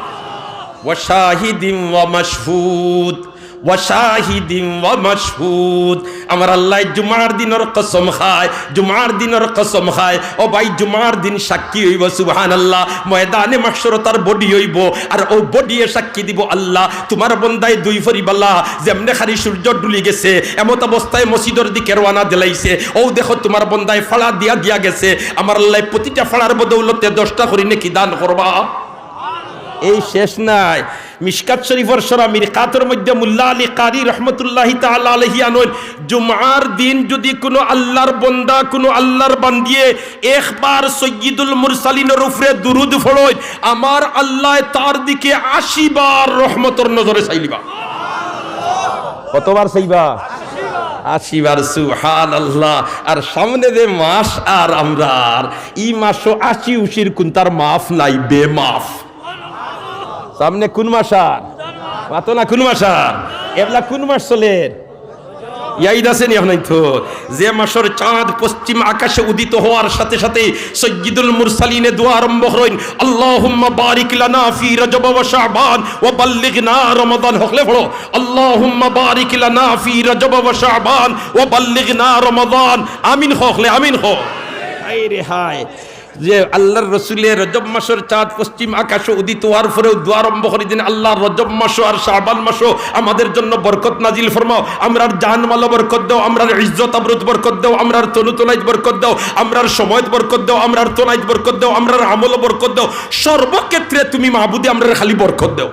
ওয়া শাহিদিন ওয়া মাশহুদ। ওয়া শাহিদিন ওয়া মাশহুদ। আমার আল্লায় জুমার দিনর কসম খায়, জুমার দিনর কসম খায়। ও ভাই, জুমার দিন সাক্ষী অইবো, সুবহানাল্লাহ। ময়দানে মাহশরো তার বডি অইবো, আর অউ বডিয়ে সাক্ষী দিবো, "আল্লাহ, তোমার বন্দায় দুই ফরিবালা, যেমনে খালি সূর্য ডুলি গেছে, এমত অবস্থায় মসজিদর দিকে রওয়ানা দিলাইছে। অউ দেখো, তোমার বন্দায় ফাড়া দিয়া দিয়া গেছে।" আমার আল্লায় প্রতিটা ফাড়ার বদৌলতে দশটা করি নেকি দান করবা। এই শেষ নাই, মিশকাত শরীফর শরা মিরকাতর মধ্যে মুল্লা আলী কারি রহমতুল্লাহি তাআলা আলাইহি আনইন, জুমার দিন যদি কুনু আল্লাহর বন্দা, কুনু আল্লাহর বান্দিয়ে একবার সৈয়দুল মুরসালিনর উপরে দুরুদ পড়ইন, আমার আল্লায় তার দিকে আশি বার রহমতর নজরে চাইলিবা। কতবার চাইবা? আশি বার। সুবহানাল্লাহ। আর সামনে যে মাস আর আমরার, ই মাসো আশি উশির কুন্তার মাফ নাই, বেমাফ। সামনে কুন মাস আর? মাতো না, কুন মাস আর? এবলা কুন মাস চলের? ইয়াদ আছে নি আপনাইনতর? যে মাসর চাঁদ পশ্চিম আকাশে উদিত হওয়ার সাথে সাথে সৈয়দুল মুরসালিনে দোয়া আরম্ভ করইন, "আল্লাহুম্মা বারিক লানা ফি রজব ওয়া শাবান ওয়া বাল্লিগনা রমাদান।" হকলে পড়ো, "আল্লাহুম্মা বারিক লানা ফি রজব ওয়া শাবান ওয়া বাল্লিগনা রমাদান।" আমিন কও, হকলে আমিন কও। হায় রে হায়। যে আল্লাহর রসুলে রজব মাসর চাঁদ পশ্চিম আকাশো উদিত হওয়ার পরেউ দোয়া আরম্ভ করি দিন, "আল্লাহ, রজব মাসো আর শাবান মাসো আমাদের জন্য বরকত নাজিল ফরমাও, আমরার জান মালো বরকত দাও, আমরার ইজ্জত আবরুত বরকত দাও, আমরার তনু তনাইত বরকত দাও, আমরার সময়ত বরকত দাও, আমরার তনাইত বরকত দাও, আমরার আমলো বরকত দাও, সর্বক্ষেত্রে তুমি মাবুদে আমরার খালি বরকত দাও।"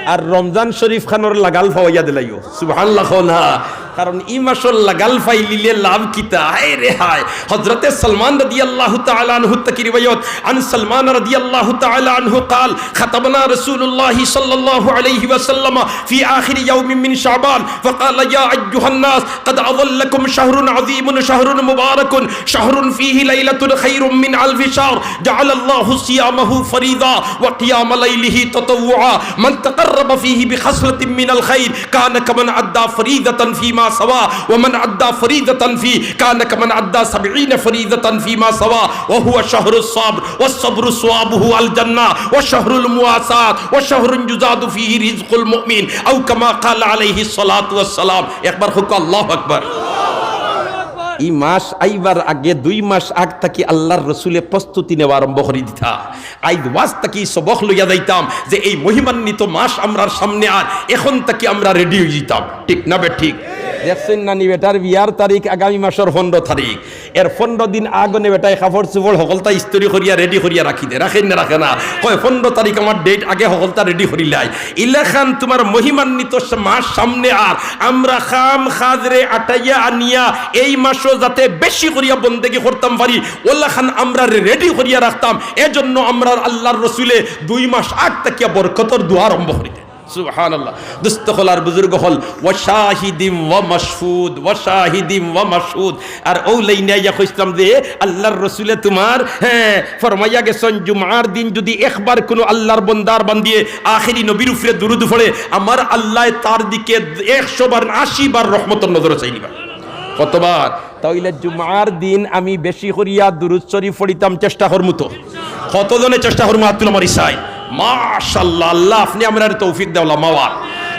আর রমজান শরীফ খানর লাগাল ফাওয়াইয়া দিলাইও। সুবহানাল্লাহ কও না। কারণ ই মাসর লাগাল ফাইলিলে লাভ কিতা? হায় রে হায়। হযরতে সালমান রাদিয়াল্লাহু তাআলা আনহু থাকি রিওয়ায়াত, عن سلمان رضي الله تعالى عنه قال: خطبنا رسول الله صلى الله عليه وسلم في آخر يوم من شعبان فقال: يا أيها الناس، قد أظلكم شهر عظيم، شهر مبارك، شهر فيه ليلة خير من ألف شهر، جعل الله صيامه فريضة وقيام ليله تطوعا، من تقرب فيه بخصلة من الخير كان كمن أدى فريضة فيما سواه، ومن أدى فريضة فيه كان كمن أدى سبعين فريضة فيما سواه، وهو شهر الصبر، والصبر ثوابه الجنة، وشهر المواساة، وشهر يزاد فيه رزق المؤمن، أو كما قال عليه الصلاة والسلام। একবার কউক্কা আল্লাহু আকবার। ই মাস আইবার আগে দুই মাস আগ থাকি আল্লাহর রসুলে প্রস্তুতি নেওয়া আরম্ভ করি দিতা। আইজ ওয়াজ থাকি সবক লইয়া যাইতাম যে এই মহিমান্বিত মাস আমরার সামনে, আর এখন থাকি আমরা রেডি অই যাইতাম, ঠিক না বেঠিক? দেখছইন না নি, বেটার বিয়ার তারিখ আগামী মাসর পনরো তারিখ, এর পনরো দিন আগনে বেটায় কাপড় চুপড় হকলতা ইস্ত্রি করিয়া রেডি করিয়া রাখি দে, রাখে না রাখে না? কয়, "পনরো তারিখ আমার ডেট, আগে হকলতা রেডি করিলাই।" ইলাখান তুমার মহিমান্বিত মাস সামনে, আর আমরা কাম কাজরে আটাইয়া আনিয়া এই মাসো যাতে বেশি করিয়া বন্দেগি করতাম পারি, ওলাখান আমরা রেডি করিয়া রাখতাম। এজন্য আমরার আল্লাহর রসুলে দুই মাস আগ থাকিয়া বরকতর দোয়া আরম্ভ করি দেন। সুবহানাল্লাহ। দোস্ত অকল আর বুজুর্গ অকল, ওয়া শাহিদিম ওয়া মাশহুদ, ওয়া শাহিদিম ওয়া মাশহুদ। আর অউ লাইনে আইয়া কইছলাম যে আল্লাহর রসুলে তুমার, হ্যাঁ, ফরমাইয়া গেছইন, জুমার দিন যুদি একবার কুনু আল্লাহর বন্দার বান্দিয়ে আখেরি নবীর উপরে দুরুদ পড়ে, আমার আল্লায় তার দিকে একশো বার, আশি বার রহমতর নজরে চাইলিবা। কতবার? তা অইলে জুমার দিন আমি বেশি করিয়া দুরুদ শরীফ পড়িতাম, চেষ্টা করমু তো। কতজনে চেষ্টা করমু? আত তুলো মারি চাই। মাশাআল্লাহ, আল্লাহ আপনে আমরারে তৌফিক দেও, লামাওয়ার।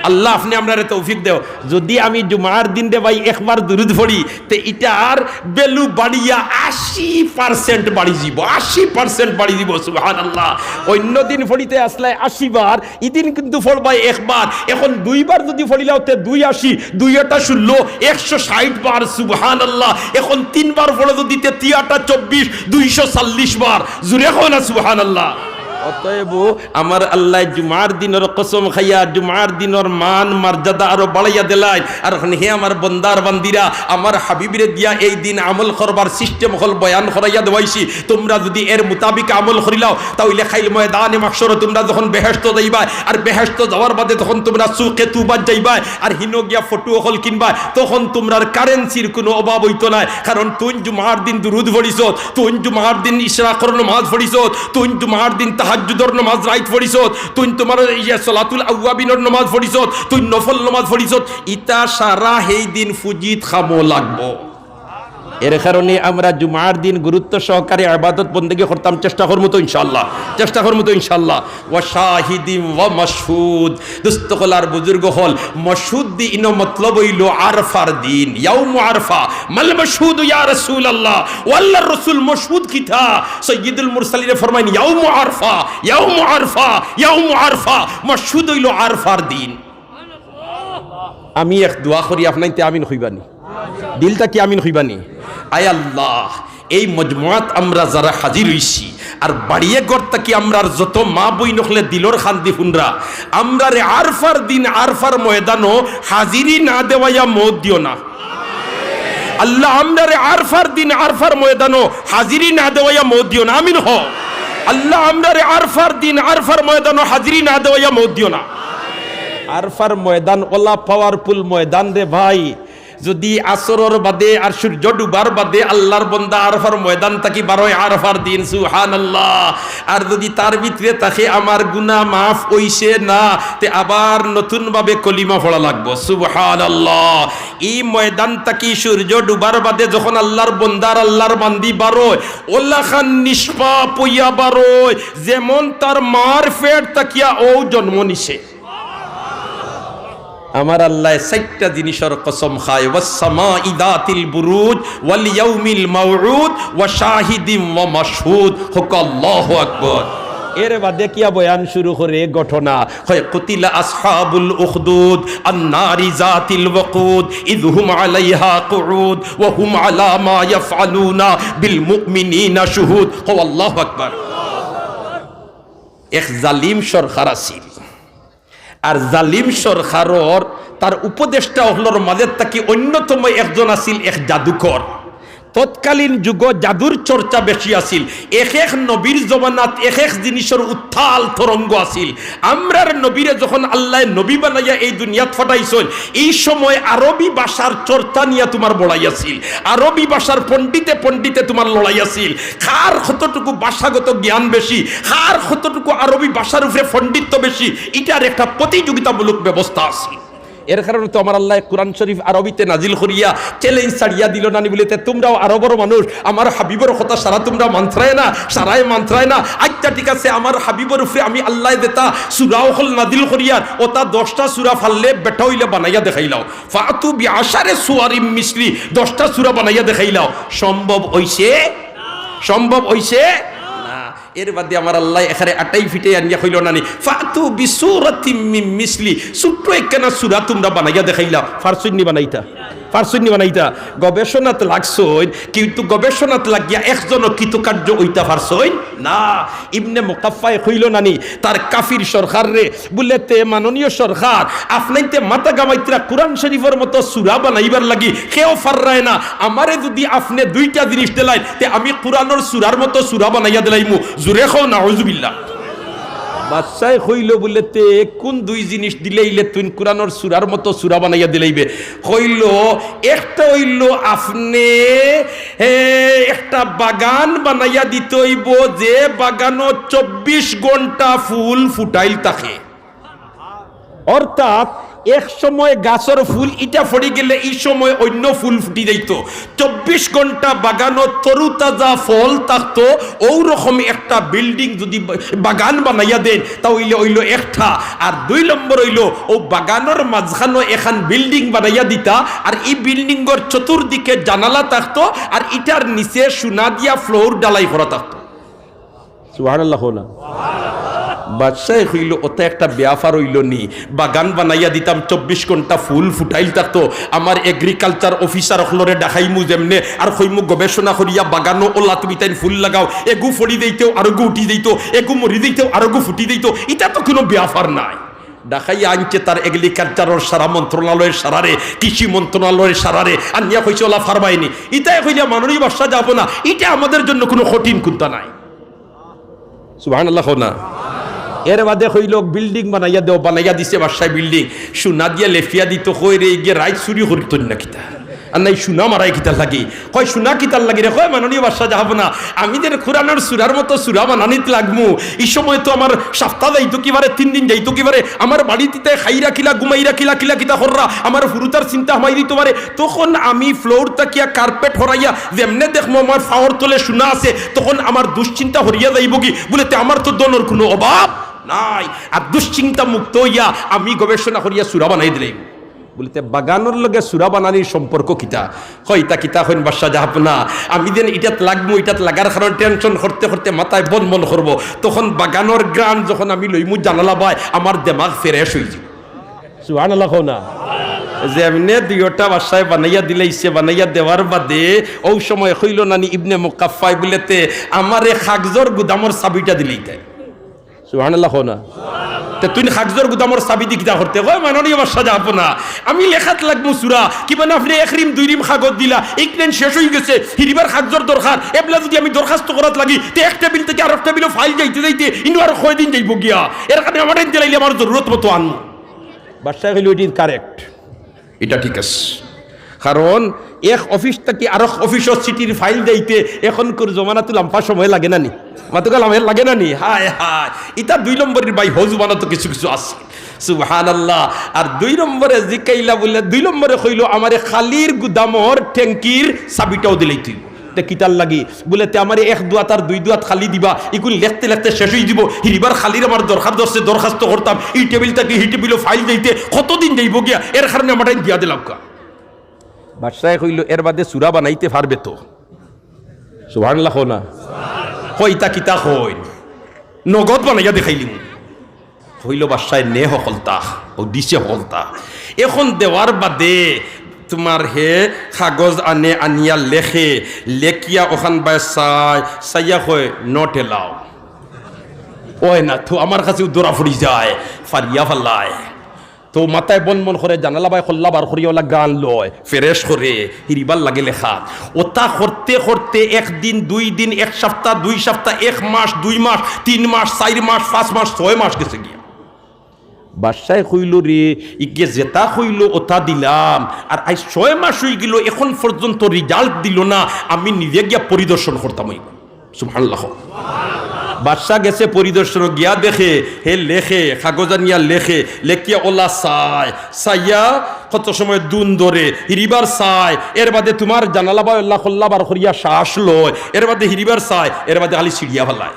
আল্লাহ আপনে আমরারে তৌফিক দেও। যুদি আমি জুমার দিন রে ভাই একবার দুরুদ পড়ি, তে ইটার value বাড়িয়া আশি percent বাড়ি যিবো, আশি percent বাড়ি যিবো। সুবহানাল্লাহ। অইন্য দিন পড়িতে আছলায় আশি বার, ইদিন কিন্তু পড়বায় একবার। এখন দুইবার যুদি পড়িলাও, তে দুই আশি, দুই আটা ষোলো, একশো ষাইট বার। সুবহানাল্লাহ। এখন তিনবার পড়ো যুদি, তে তি আটা চব্বিশ, দুইশো চল্লিশ বার। জুরে কও না সুবহানাল্লাহ। অতএব আমার আল্লায় জুমার দিনর কসম খাইয়া জুমার দিনর মান মর্যাদা আরো বাড়াইয়া দিলাইন। আর অখন হে আমার বন্দার বান্দিরা, আমার হাবিবরে দিয়া এই দিন আমল করবার system অকল বয়ান করাইয়া দেওয়াইছি। তুমরা যুদি এর মোতাবিক আমল করিলাও, তা অইলে কাইল ময়দানে মাহশরো তুমরা যখন বেহেশতো যাইবায়, আর বেহেশতো যাওয়ার বাদে যখন তুমরা সুকে তুবাত যাইবায়, আর হিনো গিয়া ফটো অকল কিনবায়, তখন তুমরার currency-র কুনু অভাব অইতো নায়। কারণ তুইন জুমার দিন দুরুদ পড়িছত, তুইন জুমার দিন ইশরাকর নমাজ পড়িছত, তুইন জুমার দিন তাহাজ্জুদর নমাজ রাইত পড়িছত, তুইন তুমার ইয়া সলাতুল আউয়াবিনর নমাজ পড়িছত, তুইন নফল নমাজ পড়িছত, ইতা সারা হেই দিন ফুজিত কামো লাগবো। এর কারণে আমরা জুমার দিন গুরুত্ব সহকারে ইবাদত বন্দেগি করতাম, চেষ্টা করমু তো ইনশাআল্লাহ, চেষ্টা করমু তো ইনশাআল্লাহ। ওয়া শাহিদিম ওয়া মাশহুদ। দোস্ত অকল আর বুজুর্গ অকল, মাশহুদ দি ইনো মতলব অইলো আরফার দিন, ইয়াউমু আরফা। মাল মাশহুদু ইয়া রাসূলুল্লাহ, ও আল্লাহর রসুল, মাশহুদ কিতা? সাইয়্যিদুল মুরসালিনে ফরমাইন, ইয়াউমু আরফা, ইয়াউমু আরফা, ইয়াউমু আরফা। মাশহুদ অইলো আরফার দিন। আমি এক দোয়া করি, আপনাইনতে আমিন কইবানি, দিল থাকি আমিন কইবানি। আয় আল্লাহ, এই মজমুয়াত আমরা যারা হাজির অইছি, আর বাড়িয়ে ঘর থাকি আমরার যত মা বইন অকলে দিলর কান্দি হুনরা, আমরারে আরফার দিন আরফার ময়দানো হাজিরি না দেওয়াইয়া মউত দিও না। আল্লাহ, আমরারে আরফার দিন আরফার ময়দানো হাজিরি না দেওয়াইয়া মউত দিও না। আমিন কও। আল্লাহ, আমরারে আরফার দিন আরফার ময়দানো হাজিরি না দেওয়াইয়া মউত দিও না। আরফার ময়দান অলা powerful ময়দান রে ভাই। যুদি আসরর বাদে আর সূর্য ডুবার বাদে আল্লাহর বন্দা আরফার ময়দান থাকি বারয় আরফার দিন, সুবহানাল্লাহ, আর যুদি তার ভিতরে থাকে আমার গুনা মাফ অইছে না, তে আবার নতুন ভাবে কলিমা পড়া লাগবো, সুবহানাল্লাহ। ই ময়দান থাকি সূর্য ডুবার বাদে যখন আল্লাহর বন্দা আর আল্লাহর বান্দি বারয়, অলাখান নিষ্পাপ অইয়া বারয়, যেমন তার মার পেট থাকিয়া অউ জন্ম নিছে। আমার আল্লায় চাইরটা জিনিসর কসম খায়, "ওয়াস সামাই যাতিল বুরুজ, ওয়াল ইয়াউমিল মাউউদ, ওয়া শাহিদিম ওয়া মাশহুদ।" কউক্কা আল্লাহু আকবার। এর বাদে কিয়া বয়ান শুরু করে ঘটনা, কয়, "কুতিলা আসহাবুল উখদুদ, আন-নারি যাতিল ওয়াকুদ, ইয হুম আলাইহা কুউদ, ওয়া হুম আলা মা ইয়াফআলুনা বিল মুমিনিনা শুহুদ।" কও আল্লাহু আকবার। এক জালিম সরকার আছিল, আর জালিম সরকারর তার উপদেষ্টা অকলর মাঝে থাকি অন্যতম একজন আছিল এক জাদুকর। তৎকালীন যুগো জাদুর চর্চা বেশি আছিল। এক এক নবীর জমানাত এক এক জিনিসর উত্তাল তরঙ্গ আছিল। আমরার নবীরে যখন আল্লায় নবী বানাইয়া এই দুনিয়াত পাঠাইছইন, এই সময় আরবি ভাষার চর্চা নিয়া তুমার বড়াই আছিল, আরবি ভাষার পণ্ডিতে পণ্ডিতে তুমার লড়াই আছিল। কার কতটুকু ভাষাগত জ্ঞান বেশি, কার কতটুকু আরবি ভাষার উপরে পণ্ডিত্য বেশি, ইটার একটা প্রতিযোগিতামূলক ব্যবস্থা আছে। এর কারণে তো আমার আল্লায় কোরআন শরীফ আরবিতে নাজিল করিয়া challenge ছাড়িয়া দিল না নি বুলে, "তে তুমরাও আরবর মানুষ, আমার হাবিবর কথা সারা তুমরা মানতরায় না, সারায় মানতরায় না। আচ্ছা ঠিক আছে, আমার হাবিবর উপরে আমি আল্লায় যেতা সূরা অকল নাজিল করিয়ার, অতা দশটা সূরা পারলে বেটা অইলে বানাইয়া দেখাইলাও।" ফাতু বিআশারি সুওয়ারিম মিসলি, দশটা সূরা বানাইয়া দেখাইলাও। সম্ভব অইছে? সম্ভব অইছে? না। এর বাদে আমার আল্লায় এখানে আটাই ফিটাই আনিয়া কইল না নি, "ফাতু বিসূরাতিম মিন মিসলি।" ছোট্ট একখানা সূরা তুমরা বানাইয়া দেখাইলাও। পারছইন নি বানাইতা? পারছইন নি বানাইতা? গবেষণাত লাগছইন, কিন্তু গবেষণাত লাগিয়া একজনও কৃতকার্য অইতা পারছইন না। ইবনে মুকাফফায় কইল না নি, তার কাফির সরকাররে, বুলে, "তে মাননীয় সরকার, আপনাইনতে মাথা ঘামাইতরা কোরআন শরীফর মতো সূরা বানাইবার লাগি, কেউ পাররায় না। আমারে যুদি আপনে দুইটা জিনিস দিলাইন, তে আমি কোরআনর সূরার মতো সূরা বানাইয়া দিলাইমু।" জুরে কও নাউজুবিল্লাহ। বাদশায় কইলো বুলে, "তে কুন দুই জিনিস দিলাইলে তুইন কুরআনর সূরার মতো সূরা বানাইয়া দিলাইবে?" কইলো, "একটা অইলো আপনে, এ, একটা বাগান বানাইয়া দিতে অইবো, যে বাগানো চব্বিশ ঘন্টা ফুল ফুটাইল থাকে।" অর্থাৎ এক সময় গাছর ফুল ইটা পড়ি গেলে ই সময় অইন্য ফুল ফুটি যাইতো, চব্বিশ ঘন্টা বাগানো তরুতাজা ফল থাকতো। অউ রকম একটা বিল্ডিং যুদি বা-, বাগান বানাইয়া দেইন, তা অইলে অইলো একটা। আর দুই নম্বর অইলো, অউ বাগানর মাঝখানো এখান বিল্ডিং বানাইয়া দিতা, আর ই বিল্ডিংর চতুর্দিকে জানালা থাকতো, আর ইটার নিচে সোনা দিয়া ফ্লোর ঢালাই করা থাকতো। সুবহানাল্লাহ কও না। বাদশায় কইলো, "ওটা একটা ব্যাপার অইলো নি, বাগান বানাইয়া দিতাম, চব্বিশ ঘন্টা ফুল ফুটাইল থাকতো, আমার এগ্রিকালচার অফিসার অকলরে ডাকাইমু যেমনে, আর কইমু গবেষণা করিয়া বাগানো ওলা তুমি তাইন ফুল লাগাও, এগু ফড়ি দিতেও আরগু উঠি দিত, এগু মরি দিতেও আরগু ফুটি দিত, ইটা তো কুনু ব্যাপার নায়।" ডাকাইয়া আনছে তার এগ্রিকালচারর সারা মন্ত্রণালয়ের সারারে, কৃষি মন্ত্রণালয়ের সারারে, আনিয়া কইছে, "ওলা ফারবায়নি।" ইতায় কইলা, "মাননীয় বাদশা যাবো না, ইটা আমাদের জন্য কুনু কঠিন কুন্তা নায়।" সুবহানাল্লাহ কও না। এর বাদে কইলো, "বিল্ডিং বানাইয়া দেও।" বানাইয়া দিছে বাদশায় বিল্ডিং, সোনা দিয়া লেপিয়া দিত। কই রে, ইগে রাইত চুরি করিত না কিতা? আর নাই সোনা মারাই কিতার লাগি? কয়, "সোনা কিতার লাগি রে?" কয়, "মাননীয় বাদশা যাবো না, আমি যে কুরআনর সূরার মতো সূরা বানানিত লাগমু, ই সময় তো আমার সাপ্তা যাইতো কিবারে, তিন দিন যাইতো কিবারে, আমার বাড়িত ইতায় খাই রাখিলা, ঘুমাই রাখিলা, কিলা কিতা কররা, আমার ফুরুতার চিন্তা হামাই দিতো পারে, তখন আমি ফ্লোর থাকিয়া কার্পেট হরাইয়া যেমনে দেখমু আমার পাওর তলে সোনা আছে, তখন আমার দুশ্চিন্তা হরিয়া যাইবো গি।" বুলে, "তে আমার তো ধনর কুনু অভাব নাই, আর দুশ্চিন্তা মুক্ত অইয়া আমি গবেষণা করিয়া সূরা বানাই দিলাইমু।" বুলে, "তে বাগানর লগে সূরা বানানির সম্পর্ক কিতা?" কয়, "ইতা কিতা কইন বাদশা যাবো না, আমি যেন ইটাত লাগমু, ইটাত লাগার কারণে টেনশন করতে করতে মাথায় বন বন করবো, তখন বাগানর ঘ্রাণ যখন আমি লইমু জানালা বায়, আমার দেমাগ ফ্রেশ অইযিবো।" সুবহানাল্লাহ কও না। যেমনে দুইওটা বাদশায় বানাইয়া দিলাইছে, বানাইয়া দেওয়ার বাদে অউ সময় কইলো নানি ইবনে মুকাফফায় বুলে, "তে আমারে কাগজর গুদামর চাবিটা দিলাইতায়।" সুবহানাল্লাহ কও না। "তে তুইন কাগজর গুদামর চাবি দি কিতা করতে?" কয়, "মাননীয় বাদশা যাবো না, আমি লেখাত লাগমু সূরা, কিবা না আপনে এক রিম দুই রিম কাগজ দিলা, ইকনাইন শেষ অইগেছে, হিরিবার কাগজর দরকার, এবলা যুদি আমি দরখাস্ত করাত লাগি, তে এক টেবিল থাকি আরক টেবিলো ফাইল যাইতে যাইতে ইনো আরো কয়দিন যাইবো গিয়া, এর কারণে আমারে দিলাইলে আমার জরুরত মতো আনমু।" বাদশায় কইলো, "ইটা কারেক্ট, ইটা ঠিক আছে।" কারণ এক অফিস থাকি আরক অফিসো চিঠির ফাইল যাইতে এখনকুর জমানাত লাম্বা সময় লাগে না নি? মাতুকা লামে লাগে না নি? হায় হায়, ইতা দুই নম্বরর ভাই, হউ জমানাত তো কিছু কিছু আছে। সুবহানাল্লাহ। আর দুই নম্বরে জিকাইলা বুলে, দুই নম্বরে কইলো, "আমারে কালির গুদামর ট্যাঙ্কির চাবিটাও দিলাইতে অইবো।" "তে কিতার লাগি?" বুলে, "তে আমারে এক দুয়াত আর দুই দুয়াত কালি দিবা, ইগুন লেখতে লেখতে শেষ অইযিবো, হিরিবার কালির আমার দরকার ধরছে, দরখাস্ত করতাম, ই টেবিল থাকি হি টেবিলো ফাইল যাইতে কতদিন যাইবো গিয়া, এর কারণে আমারটাইন দিয়া দিলাউক্কা।" বাদশায় কইলো, "এর বাদে সূরা বানাইতে পারবে তো?" সুবহানাল্লাহ কও না। কয়, "ইতা কিতা কইন, নগদ বানাইয়া দেখাইলিমু।" কইলো বাদশায়, "নে হকলতা, অউ দিছে হকলতা।" এখন দেওয়ার বাদে তুমার হে কাগজ আনে, আনিয়া লেখে, লেখিয়া অখান বায় চায়, চাইয়া কয়, "Not allow।" অয় না তো, আমার কাছেও ধরা পড়ি যায়, ফারিয়া ফালায়। তো মাথায় বন বন করে, জানালা বায় কল্লা বার করিয়া ওলা গান লয়, ফ্রেশ করে, হিরিবার লাগে লেখা। ওটা করতে করতে একদিন, দুই দিন, এক সপ্তাহ, দুই সপ্তাহ, এক মাস, দুই মাস, তিন মাস, চাইর মাস, পাঁচ মাস, ছয় মাস গেছে গিয়া। বাদশায় কইলো, "রে, ইগে যেটা কইলো ওটা দিলাম, আর আইজ ছয় মাস অইগেলো, এখন পর্যন্ত result দিলো না, আমি নিজে গিয়া পরিদর্শন করতাম অইবো।" সুবহানাল্লাহ। বাদশা গেছে পরিদর্শন, গিয়া দেখে, হে লেখে, কাগজ আনিয়া লেখে, লেখিয়া ওলা চায়, চাইয়া কত সময় দুন ধরে, হিরিবার চায়, এর বাদে তুমার জানালা বায় ওলা কল্লা বার করিয়া শ্বাস লয়, এর বাদে হিরিবার চায়, এর বাদে খালি ছিড়িয়া ফালায়।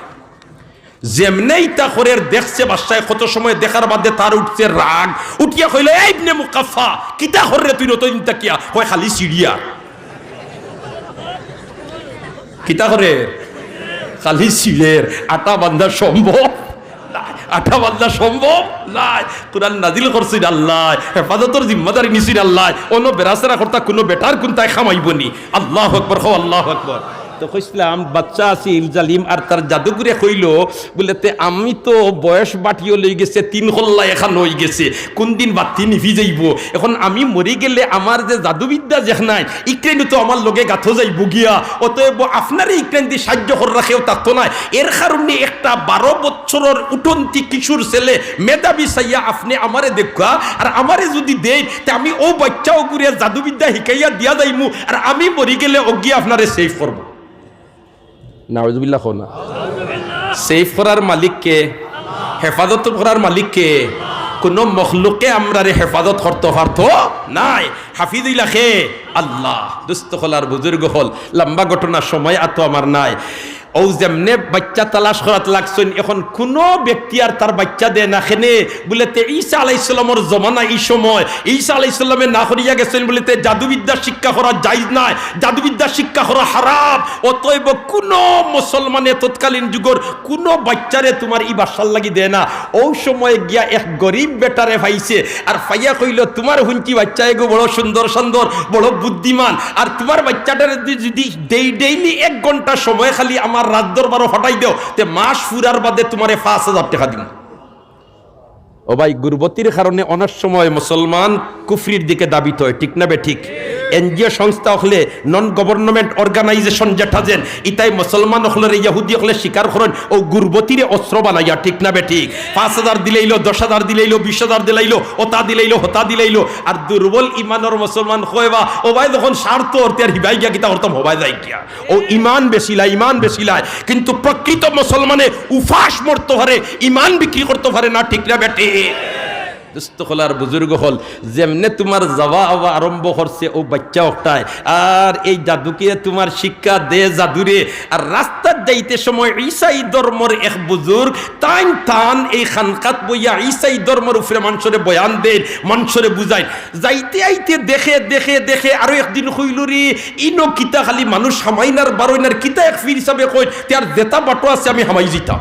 যেমনে ইতা করের দেখছে বাদশায়, কত সময় দেখার বাদে তার উঠছে রাগ, উঠিয়া কইলো, "এই ইবনে মুকাফফা, কিতা কররে তুই নতুন ইনতা কিয়া?" কয়, "খালি ছিড়িয়া।" কিতা করে? খালি ছিড়ের। আটা বান্ধা সম্ভব? নায়। আটা বান্ধা সম্ভব? নায়। কুরআন নাজিল করছইন আল্লায়, হেফাজতর জিম্মাদারি নিছইন আল্লায়। অনো বেড়াছেড়া করতা কুনু বেটার কুন্তায় কামাইবো নি। আল্লাহু আকবার, কও আল্লাহু আকবার। তো কইছলাম, বাচ্চা আছিল জালিম, আর তার জাদুগুরে কইলো, বুলে, "তে আমি তো বয়স বাটিও লই গেছে, তিন কল্লা এখান অই গেছে, কুন দিন বাত্তি নিভি যাইবো? এখন আমি মরি গেলে আমার যে জাদুবিদ্যা যেখানায়, ইকরাইনও তো আমার লগে গাথো যাইবো গিয়া, অতএব আপনারে ইকরাইন দি সাহায্য কররা কেউ থাকতো নায়।" এর কারণে একটা বারো বছরর উঠন্তি কিশোর ছেলে মেধাবী চাইয়া আপনে আমারে দেখবা, আর আমারে যুদি দেইন, তে আমি অউ বাচ্চা অগুরে জাদুবিদ্যা হিকাইয়া দিয়া যাইমু, আর আমি মরি গেলে অগিয়ে আপনারে সেভ করবো। নাউজুবিল্লাহ কও না। সেভ করার মালিক কে? হেফাজত করার মালিক কে? কুনু মখলুকে আমরারে হেফাজত করতো পারতো নায়। হাফিজ অইলা কে? আল্লাহ। দুস্ত অকল আর বুজুর্গ অকল, লম্বা ঘটনা, সময় আতো আমার নাই। অউ যেমনে বাচ্চা তালাশ করাত লাগছইন, এখন কুনু ব্যক্তি আর তার বাচ্চা দেয় না। কেনে? বুলে, তে ঈসা আলাইহিস সালামর জমানা, ই সময় ঈসা আলাইহিস সালামে না করিয়া গেছইন, বুলে, তে জাদুবিদ্যা শিক্ষা করা জায়েজ নায়, জাদুবিদ্যা শিক্ষা করা হারাম। অতএব কুনু মুসলমানে তৎকালীন যুগর কুনু বাচ্চারে তুমার ই বাচ্চার লাগি দেয় না। অউ সময় গিয়া এক গরিব বেটারে পাইছে, আর পাইয়া কইলো, "তুমার হুনছি বাচ্চা এগু বড় সুন্দর সান্দর, বড় বুদ্ধিমান, আর তুমার বাচ্চাটারে যুদি, যুদি ডেই-, ডেইলি এক ঘন্টা সময় খালি আমার রাজদরবারো ফাটাই দেও, তে মাস ফুরার বাদে তুমারে পাঁচ হাজার টেকা দিমু।" ও ভাই, গুরবতির কারণে অনেক সময় মুসলমান কুফরির দিকে ধাবিত অয়, ঠিক না বেঠিক? এনজিও সংস্থা অকলে, নন গভর্নমেন্ট অর্গানাইজেশন যেটা যেন, ইতায় মুসলমান অকলরে ইহুদি অকলে স্বীকার করইন, অউ গুরবতিরে অস্ত্র বানাইয়া, ঠিক না বেঠিক? পাঁচ হাজার দিলাইলো, দশ হাজার দিলাইলো, বিশ হাজার দিলাইলো, অতা দিলাইলো, হতা দিলাইলো, আর দুর্বল ইমানর মুসলমান কয় বা, "ও ভাই, যখন স্বার্থ অর্থে আর হিবাই গিয়া কিতা করতাম, হবায় যাই গিয়া।" অউ ইমান বেচিলায়, ইমান বেচিলায়, কিন্তু প্রকৃত মুসলমানে উপাস মরতো পারে, ইমান বিক্রি করতো পারে না, ঠিক না বেঠিক? দুস্ত অকল আর বুজুর্গ অকল, যেমনে তুমার যাওয়া আওয়া আরম্ভ করছে অউ বাচ্চা অকটায়, আর এই জাদুকে তুমার শিক্ষা দে জাদুরে, আর রাস্তাত যাইতে সময় ইসাই ধর্মর এক বুজুর্গ, তাইন তান এই খানকাত বইয়া ইসাই ধর্মর উপরে মানষরে বয়ান দেইন, মানষরে বুঝাইন। যাইতে আইতে দেখে, দেখে, দেখে আরো একদিন কইলো, "রে, ইনো কিতা খালি মানুষ হামাইন আর বারইন আর কিতা এক পীর সাবে কইন, তে আর যেতা বাটো আছে আমি হামাই যিতাম।"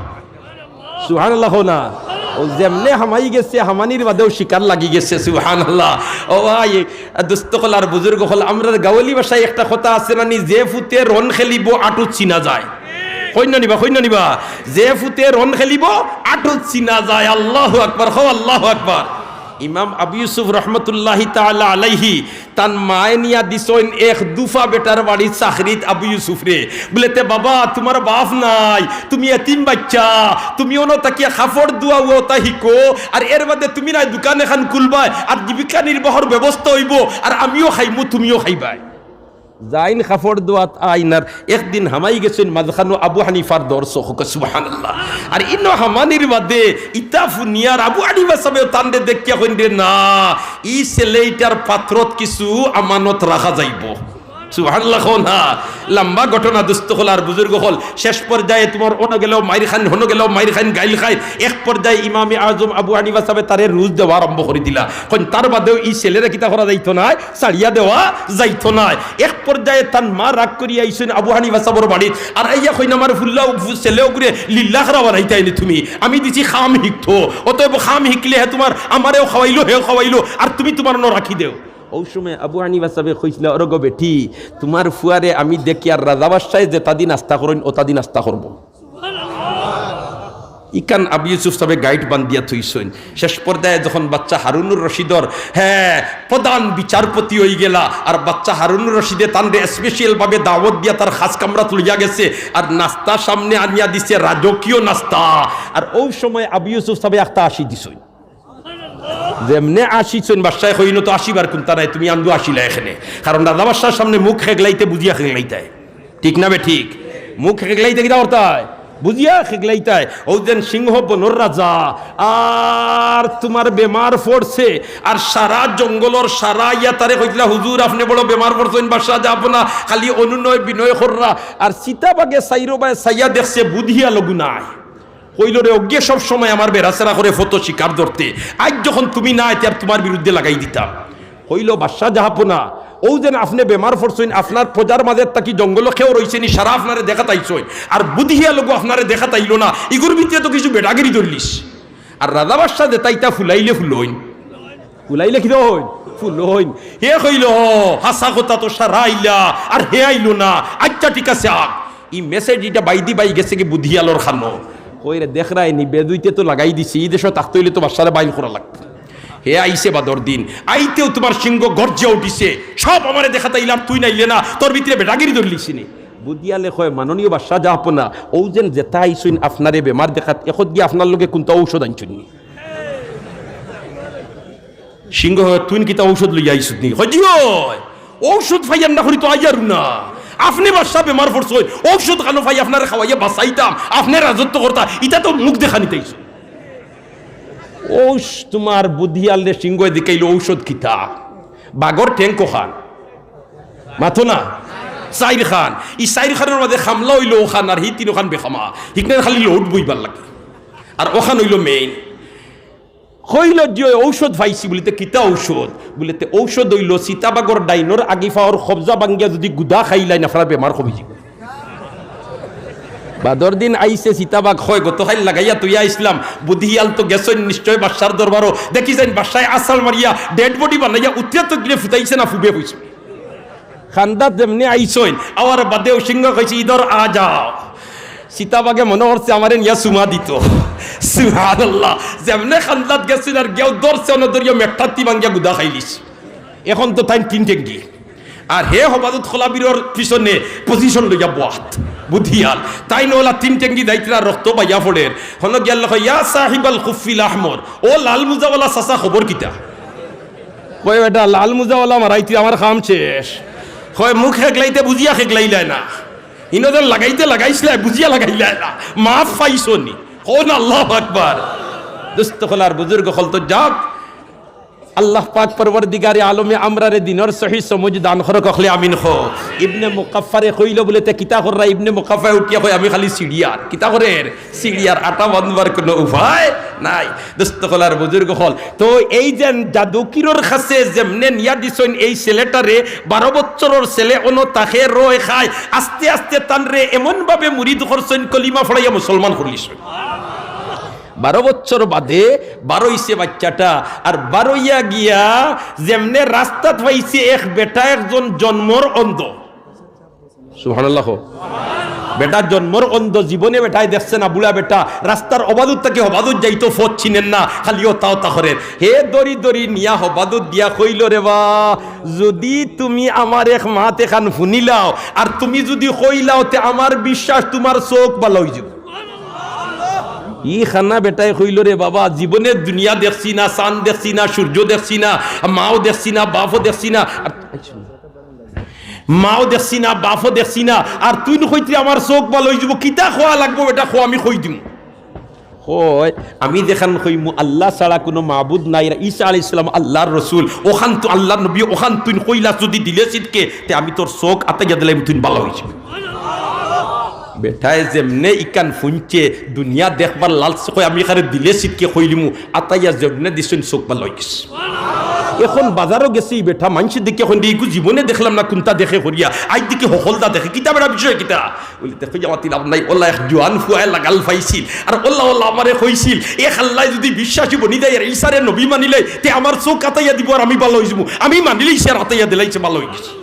সুবহানাল্লাহ কও না। অউ যেমনে হামাই গেছে, হামানির বাদেউ শিকার লাগি গেছে। সুবহানাল্লাহ। ও ভাই, দুস্ত অকল আর বুজুর্গ অকল, আমরার গাওয়ালি ভাষায় একটা কথা আছে না নি, "যে ফুতে রন খেলিবো, আটুত চিনা যায়।" কইন না নি বা, কইন না নি বা? "যে ফুতে রন খেলিবো, আটুত চিনা যায়।" আল্লাহু আকবার, কও আল্লাহু আকবার। ইমাম আবু ইউসুফ রহমতুল্লাহি তাআলা আলাইহি তান মায়ে নিয়া দিছইন এক দুফা বেটার বাড়িত চাকরিত আবু ইউসুফরে। বুলে, "তে বাবা, তুমার বাপ নাই, তুমি এতিম বাচ্চা, তুমি অনো থাকিয়া কাপড় ধুওয়া অতা হিকো, আর এর বাদে তুমি নায় দোকান এখান খুলবায়, আর জীবিকা নির্বাহর ব্যবস্থা অইবো, আর আমিও খাইমু, তুমিও খাইবায়।" যাইন কাপড় ধুওয়াত আইন, আর একদিন হামাই গেছইন মাঝখানো আবু হানিফার দরস অইছে, সুবহানাল্লাহ। আর ইনো হামানির বাদে ইতা হুনিয়ার আবু হানিফা সাবে তানরে দেখিয়া কইন, "রে না, ই ছেলে ইটার পাত্রত কিছু আমানত রাখা যাইবো।" সুবহানাল্লাহ কও না। লম্বা ঘটনা, দুস্ত অকল আর বুজুর্গ অকল। শেষ পর্যায়ে তুমার অনো গেলেও মাইর খাইন, হনো গেলেও মাইর খাইন, গাইল খাইন। এক পর্যায়ে ইমামে আজম আবু হানিফা সাবে তারে রুজ দেওয়া আরম্ভ করি দিলা। কইন, "তার বাদেও ই ছেলেরে কিতা করা যাইতো নায়, ছাড়িয়া দেওয়া যাইতো নায়।" এক পর্যায়ে তান মা রাগ করিয়া আইছইন আবু হানিফা সাবর বাড়িত, আর আইয়া কইন, "আমার ফুল্লা ছেলে অগুরে লিল্লা খারা বানাইতায় নি তুমি, আমি দিছি কাম হিকতো, অতএব কাম হিকলে হে তুমার আমারেও খাওয়াইলো, হেও খাওয়াইলো, আর তুমি তুমার অনো রাখি দেও।" অউ সময় আবু হানিফা সাবে কইছলা, "ওরে গো বেটি, তুমার ফুয়ারে আমি দেখিয়ার রাজা বাদশায় যেতা দি নাস্তা করইন, অতা দি নাস্তা করবো।" ইখান আবু ইউসুফ সাবে গাইট বান্ধিয়া থইছইন। শেষ পর্যায়ে যখন বাচ্চা হারুনুর রশিদর, হে, প্রধান বিচারপতি অইগেলা, আর বাচ্চা হারুনুর রশিদে তানরে স্পেশাল ভাবে দাওয়াত দিয়া তার খাস কামরাত লইয়া গেছে, আর নাস্তা সামনে আনিয়া দিছে, রাজকীয় নাস্তা। আর অউ সময় আবু ইউসুফ সাবে একটা আশি দিছইন। যেমনে আশিছইন, বাদশায় কইন, "তো আশিবার কুন্তা নাই, তুমি আন্দু আশিলা এখানে।" কারণ রাজা বাদশার সামনে মুখ খেগলাইতে বুঝিয়া খেগলাইতায়, ঠিক না বেঠিক? মুখ খেগলাইতে কিতা করতায়? বুঝিয়া খেগলাইতায়। অউ যেন সিংহ বনর রাজা, আর তুমার বেমার পড়ছে, আর সারা জঙ্গলর সারা ইয়া তারে কইতলা, "হুজুর, আপনে বড় বেমার পড়ছইন, বাদশা যাবো না, খালি অনুনয় বিনয় কররা।" আর চিতাবাগে চাইরোবায় চাইয়া দেখছে, বুধিয়া লগু নাই। কইলো, "রে, অগিয়ে সব সময় আমার বেড়াছেড়া করে ফতো শিকার ধরতে, আইজ যখন তুমি নাই, তে আর তুমার বিরুদ্ধে লাগাই দিতাম।" কইলো, "বাদশা জাহাপনা, অউ যেন আপনে বেমার পড়ছইন, আপনার প্রজার মাঝে থাকি জঙ্গলো কেউ রইছে নি, সারা আপনারে দেখাত আইছইন, আর বুধিয়া লগু আপনারে দেখাত আইলো না, ইগুর ভিতরে তো কিছু বেটাগিরি ধরলিস।" আর রাজা বাদশা যেতা ইতা ফুলাইলে ফুলইন, ফুলাইলে কিতা অইন? ফুলইন। হে কইলো, "হাছা কথা তো সারা আইলা, আর হে আইলো না, আইচ্ছা ঠিক আছে, আ।" ই মেসেজ ইটা বাইদি বাই গেছে গি বুধিয়ালর খানো। কইরে, দেখরায়নি, বেদুইতে তো লাগাই দিছে, ই দেশো থাকতে অইলে তো বাদশারে বাইল করা লাগতো। হে আইছে বাদর দিন, আইতেউ তুমার সিংহ গর্জিয়া উঠিছে, সব আমারে দেখাত আইলে আর তুইন আইলে না, তোর ভিতরে বেটাগিরি ধরলিছে নি। বুধিয়ালে কয়, মাননীয় বাদশা জাহাপনা, অউ যেন যেতা আইছইন আপনারে বেমার দেখাত, একত গিয়া আপনার লগে কুনতা ঔষধ আনছইন নি? সিংহ কয়, তুইন কিতা ঔষধ লইয়া আইছত নি? কয়, জি অয়, ঔষধ পাইয়ার না করি তো আইয়ার না। আপনে বাদশা বেমার পড়ছইন, ঔষধ খানো পাই আপনারে খাওয়াইয়া বাঁচাইতাম, আপনে রাজত্ব করতা, ইতা তো মুখ দেখানিত আইছইন। ঔষ-, তুমার বুধিয়ালরে সিংহয় দেখাইল ঔষধ কিতা? বাঘর ঠেং কখান? মাতো না? চাইর খান। ই চাইর খানর মাঝে খামলা অইল অখান, আর হি তিনোখান বেখামা। হিকনার খালি লউট বইবার লাগে। আর অখান অইল মেইন। কইল যে ঔষধ পাইছি, বুলে তে কিতা ঔষধ? বুলে তে ঔষধ অইল চিতাবাঘর ডাইনর আগে পাওর কবজা ভাঙ্গিয়া যুদি গুদা খাইলাইন, আপনার বেমার কমি যাইব। বাদর দিন আইছে চিতাবাঘ, কয়, গতকাইল লাগাইয়া থইয়া আইছলাম, বুধিয়াল তো গেছইন নিশ্চয় বাদশার দরবারো, দেখি যাইন বাদশায় আছাড় মারিয়া ডেড বডি বানাইয়া উতরিয়া তগিরে ফুটাইছে না ফুবে কইছে। খান্দাত যেমনে আইছইন, আওয়ার বাদেউ সিংহ কইছে, "ইধর আ যাও।" চিতাবাঘে মনো করছে আমারে নিয়া চুমা দিতো। সুবহানাল্লাহ। যেমনে খান্দাত গেছইন আর গেউ ধরছে, অনো ধরিয়া মেঠাত্তি ভাঙ্গিয়া গুদা খাইলিছে। এখন তো তাইন তিন টেঙ্গি। আর হে হবাদত খলাবিরর পিছনে পজিশন লইয়া বওয়াত। বুধিয়াল। তাইন অলা তিন টেঙ্গি যাইতরা রক্ত বাইয়া পড়ের। হনো গিয়ার কয়, "ইয়া সাহিবাল খুফিল আহমর, ও লাল মুজাওয়ালা চাচা, খবর কিতা?" কয়, "বেটা, লাল মুজাওয়ালা মারাইতে আমার কাম শেষ।" কয়, "মুখ হেগলাইতে বুঝিয়া হেগলাইলায় না। ইনো যেন লাগাইতে লাগাইছলায়, বুঝিয়া লাগাইলায় না। মাফ পাইছো নি?" কও না আল্লাহু আকবার। দোস্ত অকল আর বুজুর্গ অকল তো যাক, আল্লাহ পাক পরওয়ারদিগারে আলমে আমরারে দিনর সহি সমুজ দান করউক, অকলে আমিন কও। ইবনে মুকাফফারে কইল বুলে, "তে কিতা কররা?" ইবনে মুকাফফায় উঠিয়া কয়, "আমি খালি ছিড়িয়ার।" কিতা করের? ছিড়িয়ার। আটা বান্ধবার কুনু উপায় নাই। দোস্ত অকল আর বুজুর্গ অকল, তো এই যে জাদুকিরর কাছে যেমনে নিয়া দিছইন এই ছেলেটারে, বারো বছরর ছেলে অনো থাকে, রয় খায়, আস্তে আস্তে তানরে এমন ভাবে মুরিদ করছইন, কলিমা পড়াইয়া মুসলমান করলিছইন। বারো বছর বাদে বারইছে বাইচ্চাটা, আর বারইয়া গিয়া যেমনে রাস্তাত পাইছে এক বেটা, একজন জন্মর অন্ধ। সুবহানাল্লাহ কও। বেটা জন্মর অন্ধ, জীবনে বেটায় দেখছে না, বুড়া বেটা, রাস্তার অবাদত থাকি হবাদত যাইতো, পথ চিনের না, খালি অতা অতা করের। হে দড়ি দড়ি নিয়া হবাদত দিয়া কইল, "রে বা, যুদি তুমি আমার এক মাত এখান হুনিলাও, আর তুমি যুদি কইলাও, তে আমার বিশ্বাস তুমার চউখ ভালা অইযিবো।" ই কানা বেটায় কইল, "রে বাবা, জীবনে দুনিয়া দেখছি না, চান দেখছি না, সূর্য দেখছি না, মাও দেখছি না, বাফও দেখছি না, আর মাও দেখছি না, বাফও দেখছি না, আর তুইন কইতরে আমার চউখ ভালা অইযিবো, কিতা কওয়া লাগবো বেটা, কও, আমি কই দিমু।" কয়, "আমি যেখান কইমু আল্লাহ ছাড়া কুনু মাবুদ নাই, আর ঈসা আলাইহিস সালাম আল্লাহর রসুল, অখান তো আল্লাহর নবী, অখান তুইন কইলাস যুদি দিলে ছিদকে, তে আমি তোর চউখ আতাইয়া দিলাইমু, তুইন ভালা অইযিবি।" বেটায় যেমনে ইখান হুনছে, দুনিয়া দেখবার লালসে, কয়, "আমি ইখারে দিলে ছিদকে কইলিমু।" আতাইয়া যেমনে দিছইন, চউখ ভালা অইগেছে। এখন বাজারো গেছে ই বেটা, মানষে দেখিয়া কইন, "ইগু জীবনে দেখলাম না, কুনতা দেখে করিয়া, আইজ দেখি হকলতা দেখে, কিতা বেটা বিষয় কিতা?" বুলে, "তে কইয়া মাতি লাভ নাই, অলা এক জোয়ান ফুয়ায় লাগাল পাইছিল, আর অলা অলা আমারে কইছিল, এক আল্লায় যুদি বিশ্বাসী বনি যায় আর ঈসারে নবী মানিলে, তে আমার চউখ আতাইয়া দিবো আর আমি ভালা অইযিমু, আমি মানিলে ঈসারে আতাইয়া দিলাইছে, ভালা অইগেছে।"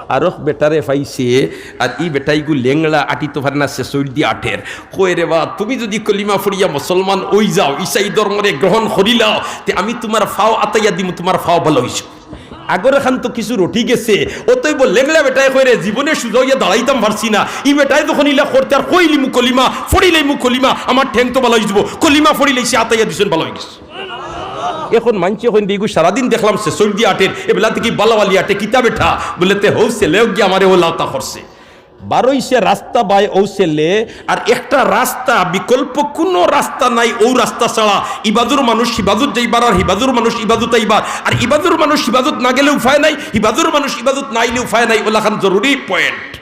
আরক বেটারে পাইছে, আর ই বেটা ইগু লেংড়া, আটিতো পারে না, ছেছইলদি আটের। কয়, "রে বা, তুমি যুদি কলিমা পড়িয়া মুসলমান অইযাও, ইসাই ধর্মরে গ্রহণ করিলাও, তে আমি তুমার ফাও আতাইয়া দিমু, তুমার ফাও ভালা অইযিবো।" আগর এখান তো কিছু রটি গেছে, অতএব লেংড়া বেটায় কয়, "রে, জীবনে সুজা অইয়া দাঁড়াইতাম পারছি না, ই বেটায় যখন ইলা করতে আর কইলিমু কলিমা, পড়িলাইমু কলিমা, আমার ঠেং তো ভালা অইযিবো, কলিমা পড়িলাইছি, আতাইয়া দিছইন, ভালা অইগেছে।" এখন মানষে কইন, "ইগু সারাদিন দেখলাম ছেছইলদি আটের, এবেলা থাকি ভালা বালি আটে, কিতা বেটা?" বুলে, "তে হউ ছেলে অগিয়া আমারে অলা অতা করছে।" বারইছে রাস্তা বায় অউ ছেলে, আর একটা রাস্তা, বিকল্প কুনু রাস্তা নাই অউ রাস্তা ছাড়া। ইবাজুর মানুষ হিবাজুত যাইবার, আর হিবাজুর মানুষ ইবাজুত আইবার, আর ইবাজুর মানুষ হিবাজুত না গেলে উপায় নাই, হিবাজুর মানুষ ইবাজুত না আইলে উপায় নাই। অলাখান জরুরি পয়েন্ট।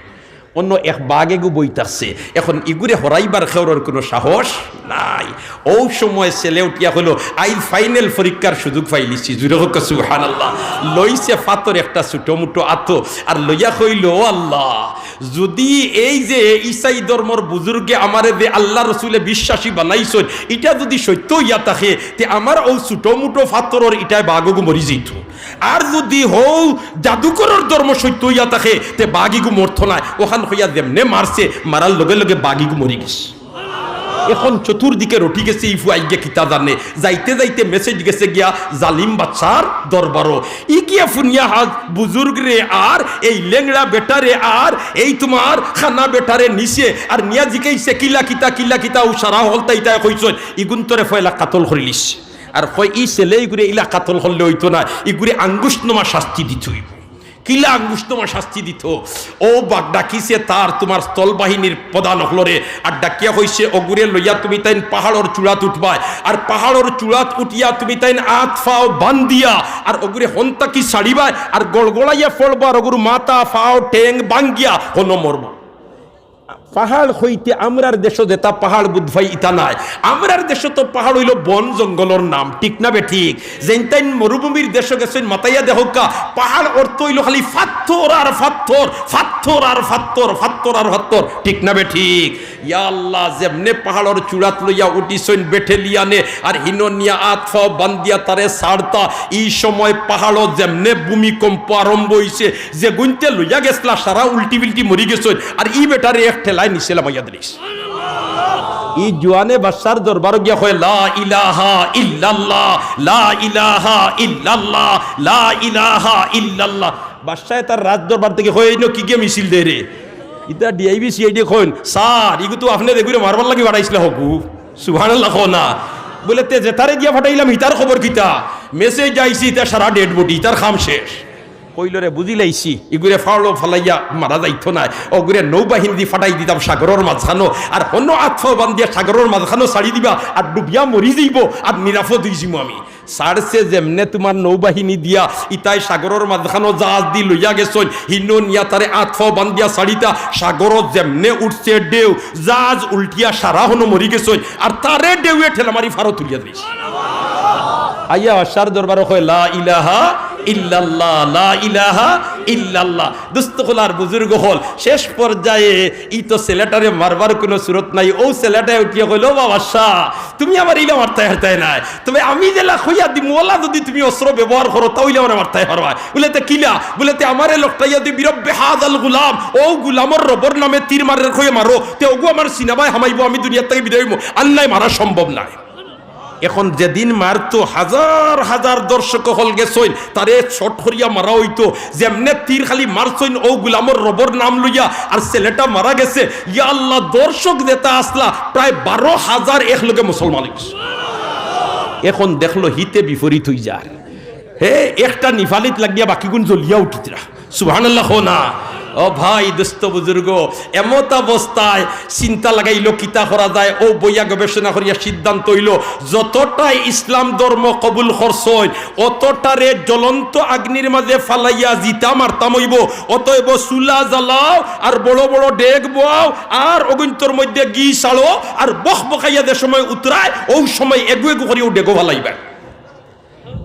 অনো এক বাঘ এগু বই থাকছে, এখন ইগুরে হরাইবার কেউরর কুনু সাহস নাই। অউ সময় ছেলে উঠিয়া কইল, "আইজ ফাইনাল পরীক্ষার সুযোগ পাইলিছি।" জুরে কউক্কা সুবহানাল্লাহ। লইছে ফাতর একটা ছুটো মুটো আতো, আর লইয়া কইল, "ও আল্লাহ, যুদি এই যে ইসাই ধর্মর বুজুর্গে আমারে যে আল্লাহ রসুলে বিশ্বাসী বানাইছইন, ইটা যুদি সত্য অইয়া থাকে, তে আমার অউ ছুটো মুটো ফাতরর ইটায় বাঘ অগু মরি যাইতো।" আর যুদি হউ জাদুকরর ধর্ম সত্য অইয়া থাকে, তে বাঘ ইগু মরতো নায়। অখান কইয়া যেমনে মারছে, মারার লগে লগে বাঘ ইগু মরি গেছে। এখন চতুর্দিকে রটি গেছে, ই ফুয়াইগে কিতা জানে। যাইতে যাইতে message গেছে গিয়া জালিম বাদশার দরবারো। ই গিয়া ফুনিয়া হাজ বুজুর্গরে আর এই লেংড়া বেটারে আর এই তুমার কানা বেটারে নিছে আর নিয়া জিকাইছে, "কিলা কিতা, কিলা কিতা?" অউ সারা হকলতা ইতায় কইছইন, "ইগুন তোরে পয়লা কাতল করিলিস।" আর কয়, "ই ছেলে ইগুরে ইলা কাতল করলে অইতো না, ইগুরে আঙ্গুষ্টনমা শাস্তি দিতে অইবো।" কিলা আঙ্গুষ্টনমা শাস্তি দিতো? অউ বাঘ ডাকিছে তার তুমার স্থল বাহিনীর প্রধান অকলরে, আর ডাকিয়া কইছে, "অগুরে লইয়া তুমিতাইন পাহাড়র চূড়াত উঠবায়, আর পাহাড়র চূড়াত উঠিয়া তুমিতাইন আত ফাও বান্ধিয়া আর অগুরে হন থাকি ছাড়িবায়, আর গড়গড়াইয়া পড়বো, আর অগুর মাথা, ফাও, ঠেং ভাঙ্গিয়া হনো মরবো।" পাহাড় কইতে আমরার দেশো যেতা পাহাড় বুঝ পাই ইতা নায়। আমরার দেশো তো পাহাড় অইলো বন জঙ্গলর নাম, ঠিক না বেঠিক? যেইনতাইন মরুভূমির দেশো গেছইন, মাতাইয়া দেখউক্কা, পাহাড় অর্থ অইলো খালি ফাত্তর আর ফাত্তর, ফাত্তর আর ফাত্তর, ফাত্তর আর ফাত্তর, ঠিক না বেঠিক? ইয়া আল্লাহ, যেমনে পাহাড়র চূড়াত লইয়া উঠিছইন বেটেলিয়ানে, আর হিনো নিয়া আত ফাও বান্ধিয়া তারে ছাড়তা, ই সময় পাহাড়ো যেমনে ভূমিকম্প আরম্ভ অইছে, যেগুইনতে লইয়া গেছলা সারা উল্টি বিল্টি মরি গেছইন, আর ই বেটারে এক ঠেলায় নিচে লামাইয়া দিলিছে। ই জুয়ানে বাদশার দরবারো গিয়া কয়, "লা ইলাহা ইল্লাল্লাহ, লা ইলাহা ইল্লাল্লাহ, লা ইলাহা ইল্লাল্লাহ।" বাদশায় তার রাজ দরবার থাকি কয়, "ইনো কিগিয়ে মিছিল দেয় রে?" ইতা DIB CID কইন, "স্যার, ইগু তো আপনে যেগুরে মারবার লাগি পাঠাইছলা হগু।" সুবহানাল্লাহ কও না। বুলে, "তে যেতারে দিয়া পাঠাইলাম, হিতার খবর কিতা?" "Message আইছে, ইতা সারা dead body, ইতার কাম শেষ।" কইলো, "রে, বুঝিলাইছি, ইগুরে ফাড়ো ফালাইয়া মারা যাইতো নায়, অগুরে নৌবাহিনীদি ফাটাই দিতাম সাগরর মাঝখানো, আর হনো আত ফাও বান্ধিয়া সাগরর মাঝখানো ছাড়ি দিবা, আর ডুবিয়া মরি যাইবো, আর নিরাপদ অইযিমু আমি।" ছাড়ছে যেমনে তুমার নৌবাহিনী দিয়া, ইতায় সাগরর মাঝখানো জাহাজদি লইয়া গেছইন, হিনো নিয়া তারে আত ফাও বান্ধিয়া ছাড়িতা, সাগরো যেমনে উঠছে ঢেউ, জাহাজ উল্টিয়া সারা হনো মরি গেছইন, আর তারে ঢেউয়ে ঠেলা মারি ফারো তুলিয়া দিছে। আইয়া বাদশার দরবারো কয়, "লা ইলাহা ইল্লাল্লাহ, লা ইলাহা ইল্লাল্লাহ।" দোস্ত অকল আর বুজুর্গ অকল, শেষ পর্যায়ে ই তো ছেলেটারে মারবার কুনু সুরত নাই। অউ ছেলেটায় উঠিয়া কইলো, "ও বাদশা, তুমি আমারে ইলা মারতায় পারতায় নায়, তবে আমি যেলা কইয়া দিমু, অলা যুদি তুমি অস্ত্র ব্যবহার করো, তা অইলে আমারে মারতায় পারবায়।" বুলে, "তে কিলা?" বুলে, "তে আমারে লটকাইয়া দি বিরব্বে হাজাল গুলাম, অউ গুলামর রবর নামে তীর মারের কইয়া মারো, তে অগু আমার সিনাবায় হামাইবো, আমি দুনিয়ার থাকি বিদায় অইমু, আর নায় মারা সম্ভব নায়।" এখন যেদিন মারতো, হাজার হাজার দর্শক অকল গেছইন, তারে shot করিয়া মারা অইতো। যেমনে তীর খালি মারছইন, অউ গুলামর রবর নাম লইয়া, আর ছেলেটা মারা গেছে। ইয়া আল্লাহ, দর্শক যেতা আছলা, প্রায় বারো হাজার একলগে মুসলমান অইছে। এখন দেখলো হিতে বিপরীত অইযার। হে, একটা নিফালিত লাগিয়া বাকিগুন জ্বলিয়া উঠিতরা। সুবহানাল্লাহ কও না। ও ভাই, দোস্ত বুজুর্গ, এমত অবস্থায় চিন্তা লাগাইলো কিতা করা যায়। অউ বইয়া গবেষণা করিয়া সিদ্ধান্ত অইলো, যতটায় ইসলাম ধর্ম কবুল করছইন, অতটারে জ্বলন্ত আগ্নির মাঝে ফালাইয়া জিতা মারতাম অইবো। অতএব চুলা জ্বালাও, আর বড় বড় ডেগ বওয়াও, আর অগুইন্তর মধ্যে ঘি ছাড়ো, আর বকবকাইয়া যে সময় উতরায়, অউ সময় এগু এগু করি অউ ডেগো ফালাইবা।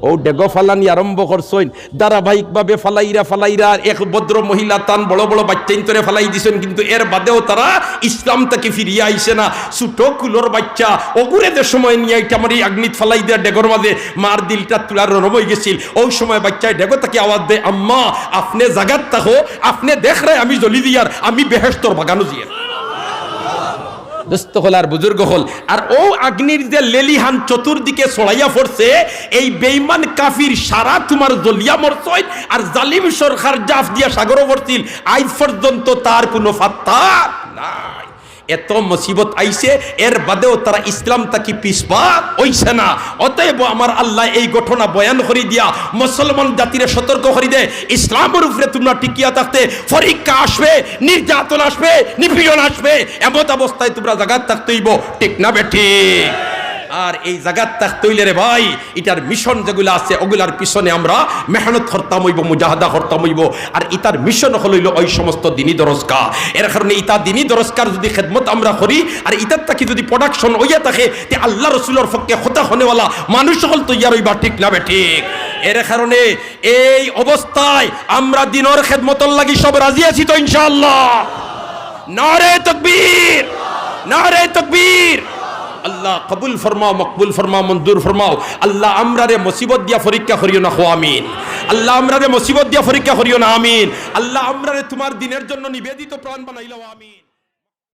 অউ ডেগো ফালানি আরম্ভ করছইন, ধারাবাহিকভাবে ফালাইরা ফালাইরা এক ভদ্র মহিলা তান বড় বড় বাইচ্চাইন্তরে ফালাই দিছইন, কিন্তু এর বাদেও তারা ইসলাম থাকি ফিরিয়া আইছে না। ছোট কুলর বাইচ্চা, অগুরে যে সময় নিয়া ইটা মারি আগ্নিত ফালাই দিয়া ডেগর মাঝে মার দিলটা তুলা নরম অইগেছিল, অউ সময় বাইচ্চায় ডেগো থাকি আওয়াজ দেয়, "আম্মা, আপনে জাগাত থাকো, আপনে দেখরায় আমি জ্বলি দিয়ার, আমি বেহেশতর বাগানো যিয়ার।" দোস্ত অকল আর বুজুর্গ অকল, আর অউ আগ্নির যে লেলিহান চতুর্দিকে ছড়াইয়া পড়ছে, এই বেইমান কাফির সারা তুমার জ্বলিয়া মরছইন, আর জালিম সরকার জাফ দিয়া সাগরো পড়ছিল, আইজ পর্যন্ত তার কুনু পাত্তা নাই। এত মুসিবত আইছে, এর বাদেও তারা ইসলাম থাকি পিছপা অইছে না। অতএব আমার আল্লায় এই ঘটনা বয়ান করি দিয়া মুসলমান জাতিরে সতর্ক করি দেয়, ইসলামর উপরে তুমরা টিকিয়া থাকতে পরীক্ষা আসবে, নির্যাতন আসবে, নিপীড়ন আসবে, এমত অবস্থায় তুমরা জাগাত থাকতে অইবো, ঠিক না বেঠিক? আর এই জাগাত থাকতে অইলে রে ভাই, ইটার মিশন যেগুলা আছে, অগুলার পিছনে আমরা মেহনত করতাম অইবো, মুজাহাদা করতাম অইবো। আর ইতার মিশন অকল অইলো অউ সমস্ত দিনি দরসগাহ। এর কারণে ইতা দিনি দরসগাহর যুদি খেদমত আমরা করি, আর ইতার থাকি যুদি production অইয়া থাকে, তে আল্লাহ রসুলর পক্ষে কথা কওনেওয়ালা মানুষ অকল তৈয়ার অইবা, ঠিক না বেঠিক? এর কারণে এই অবস্থায় আমরা দিনর খেদমতর লাগি সব রাজি আছি তো ইনশাআল্লাহ? নারে তকবীর, নারে তকবীর। আল্লাহ কবুল ফরমাও, মকবুল ফরমাও, মঞ্জুর ফরমাও। আল্লাহ, আমরারে মুসিবত দিয়া পরীক্ষা করিও না, কও আমিন। আল্লাহ, আমরারে মুসিবত দিয়া পরীক্ষা করিও না, আমিন। আল্লাহ, আমরারে তুমার দিনের জন্য নিবেদিত প্রাণ বানাইলাও, আমিন।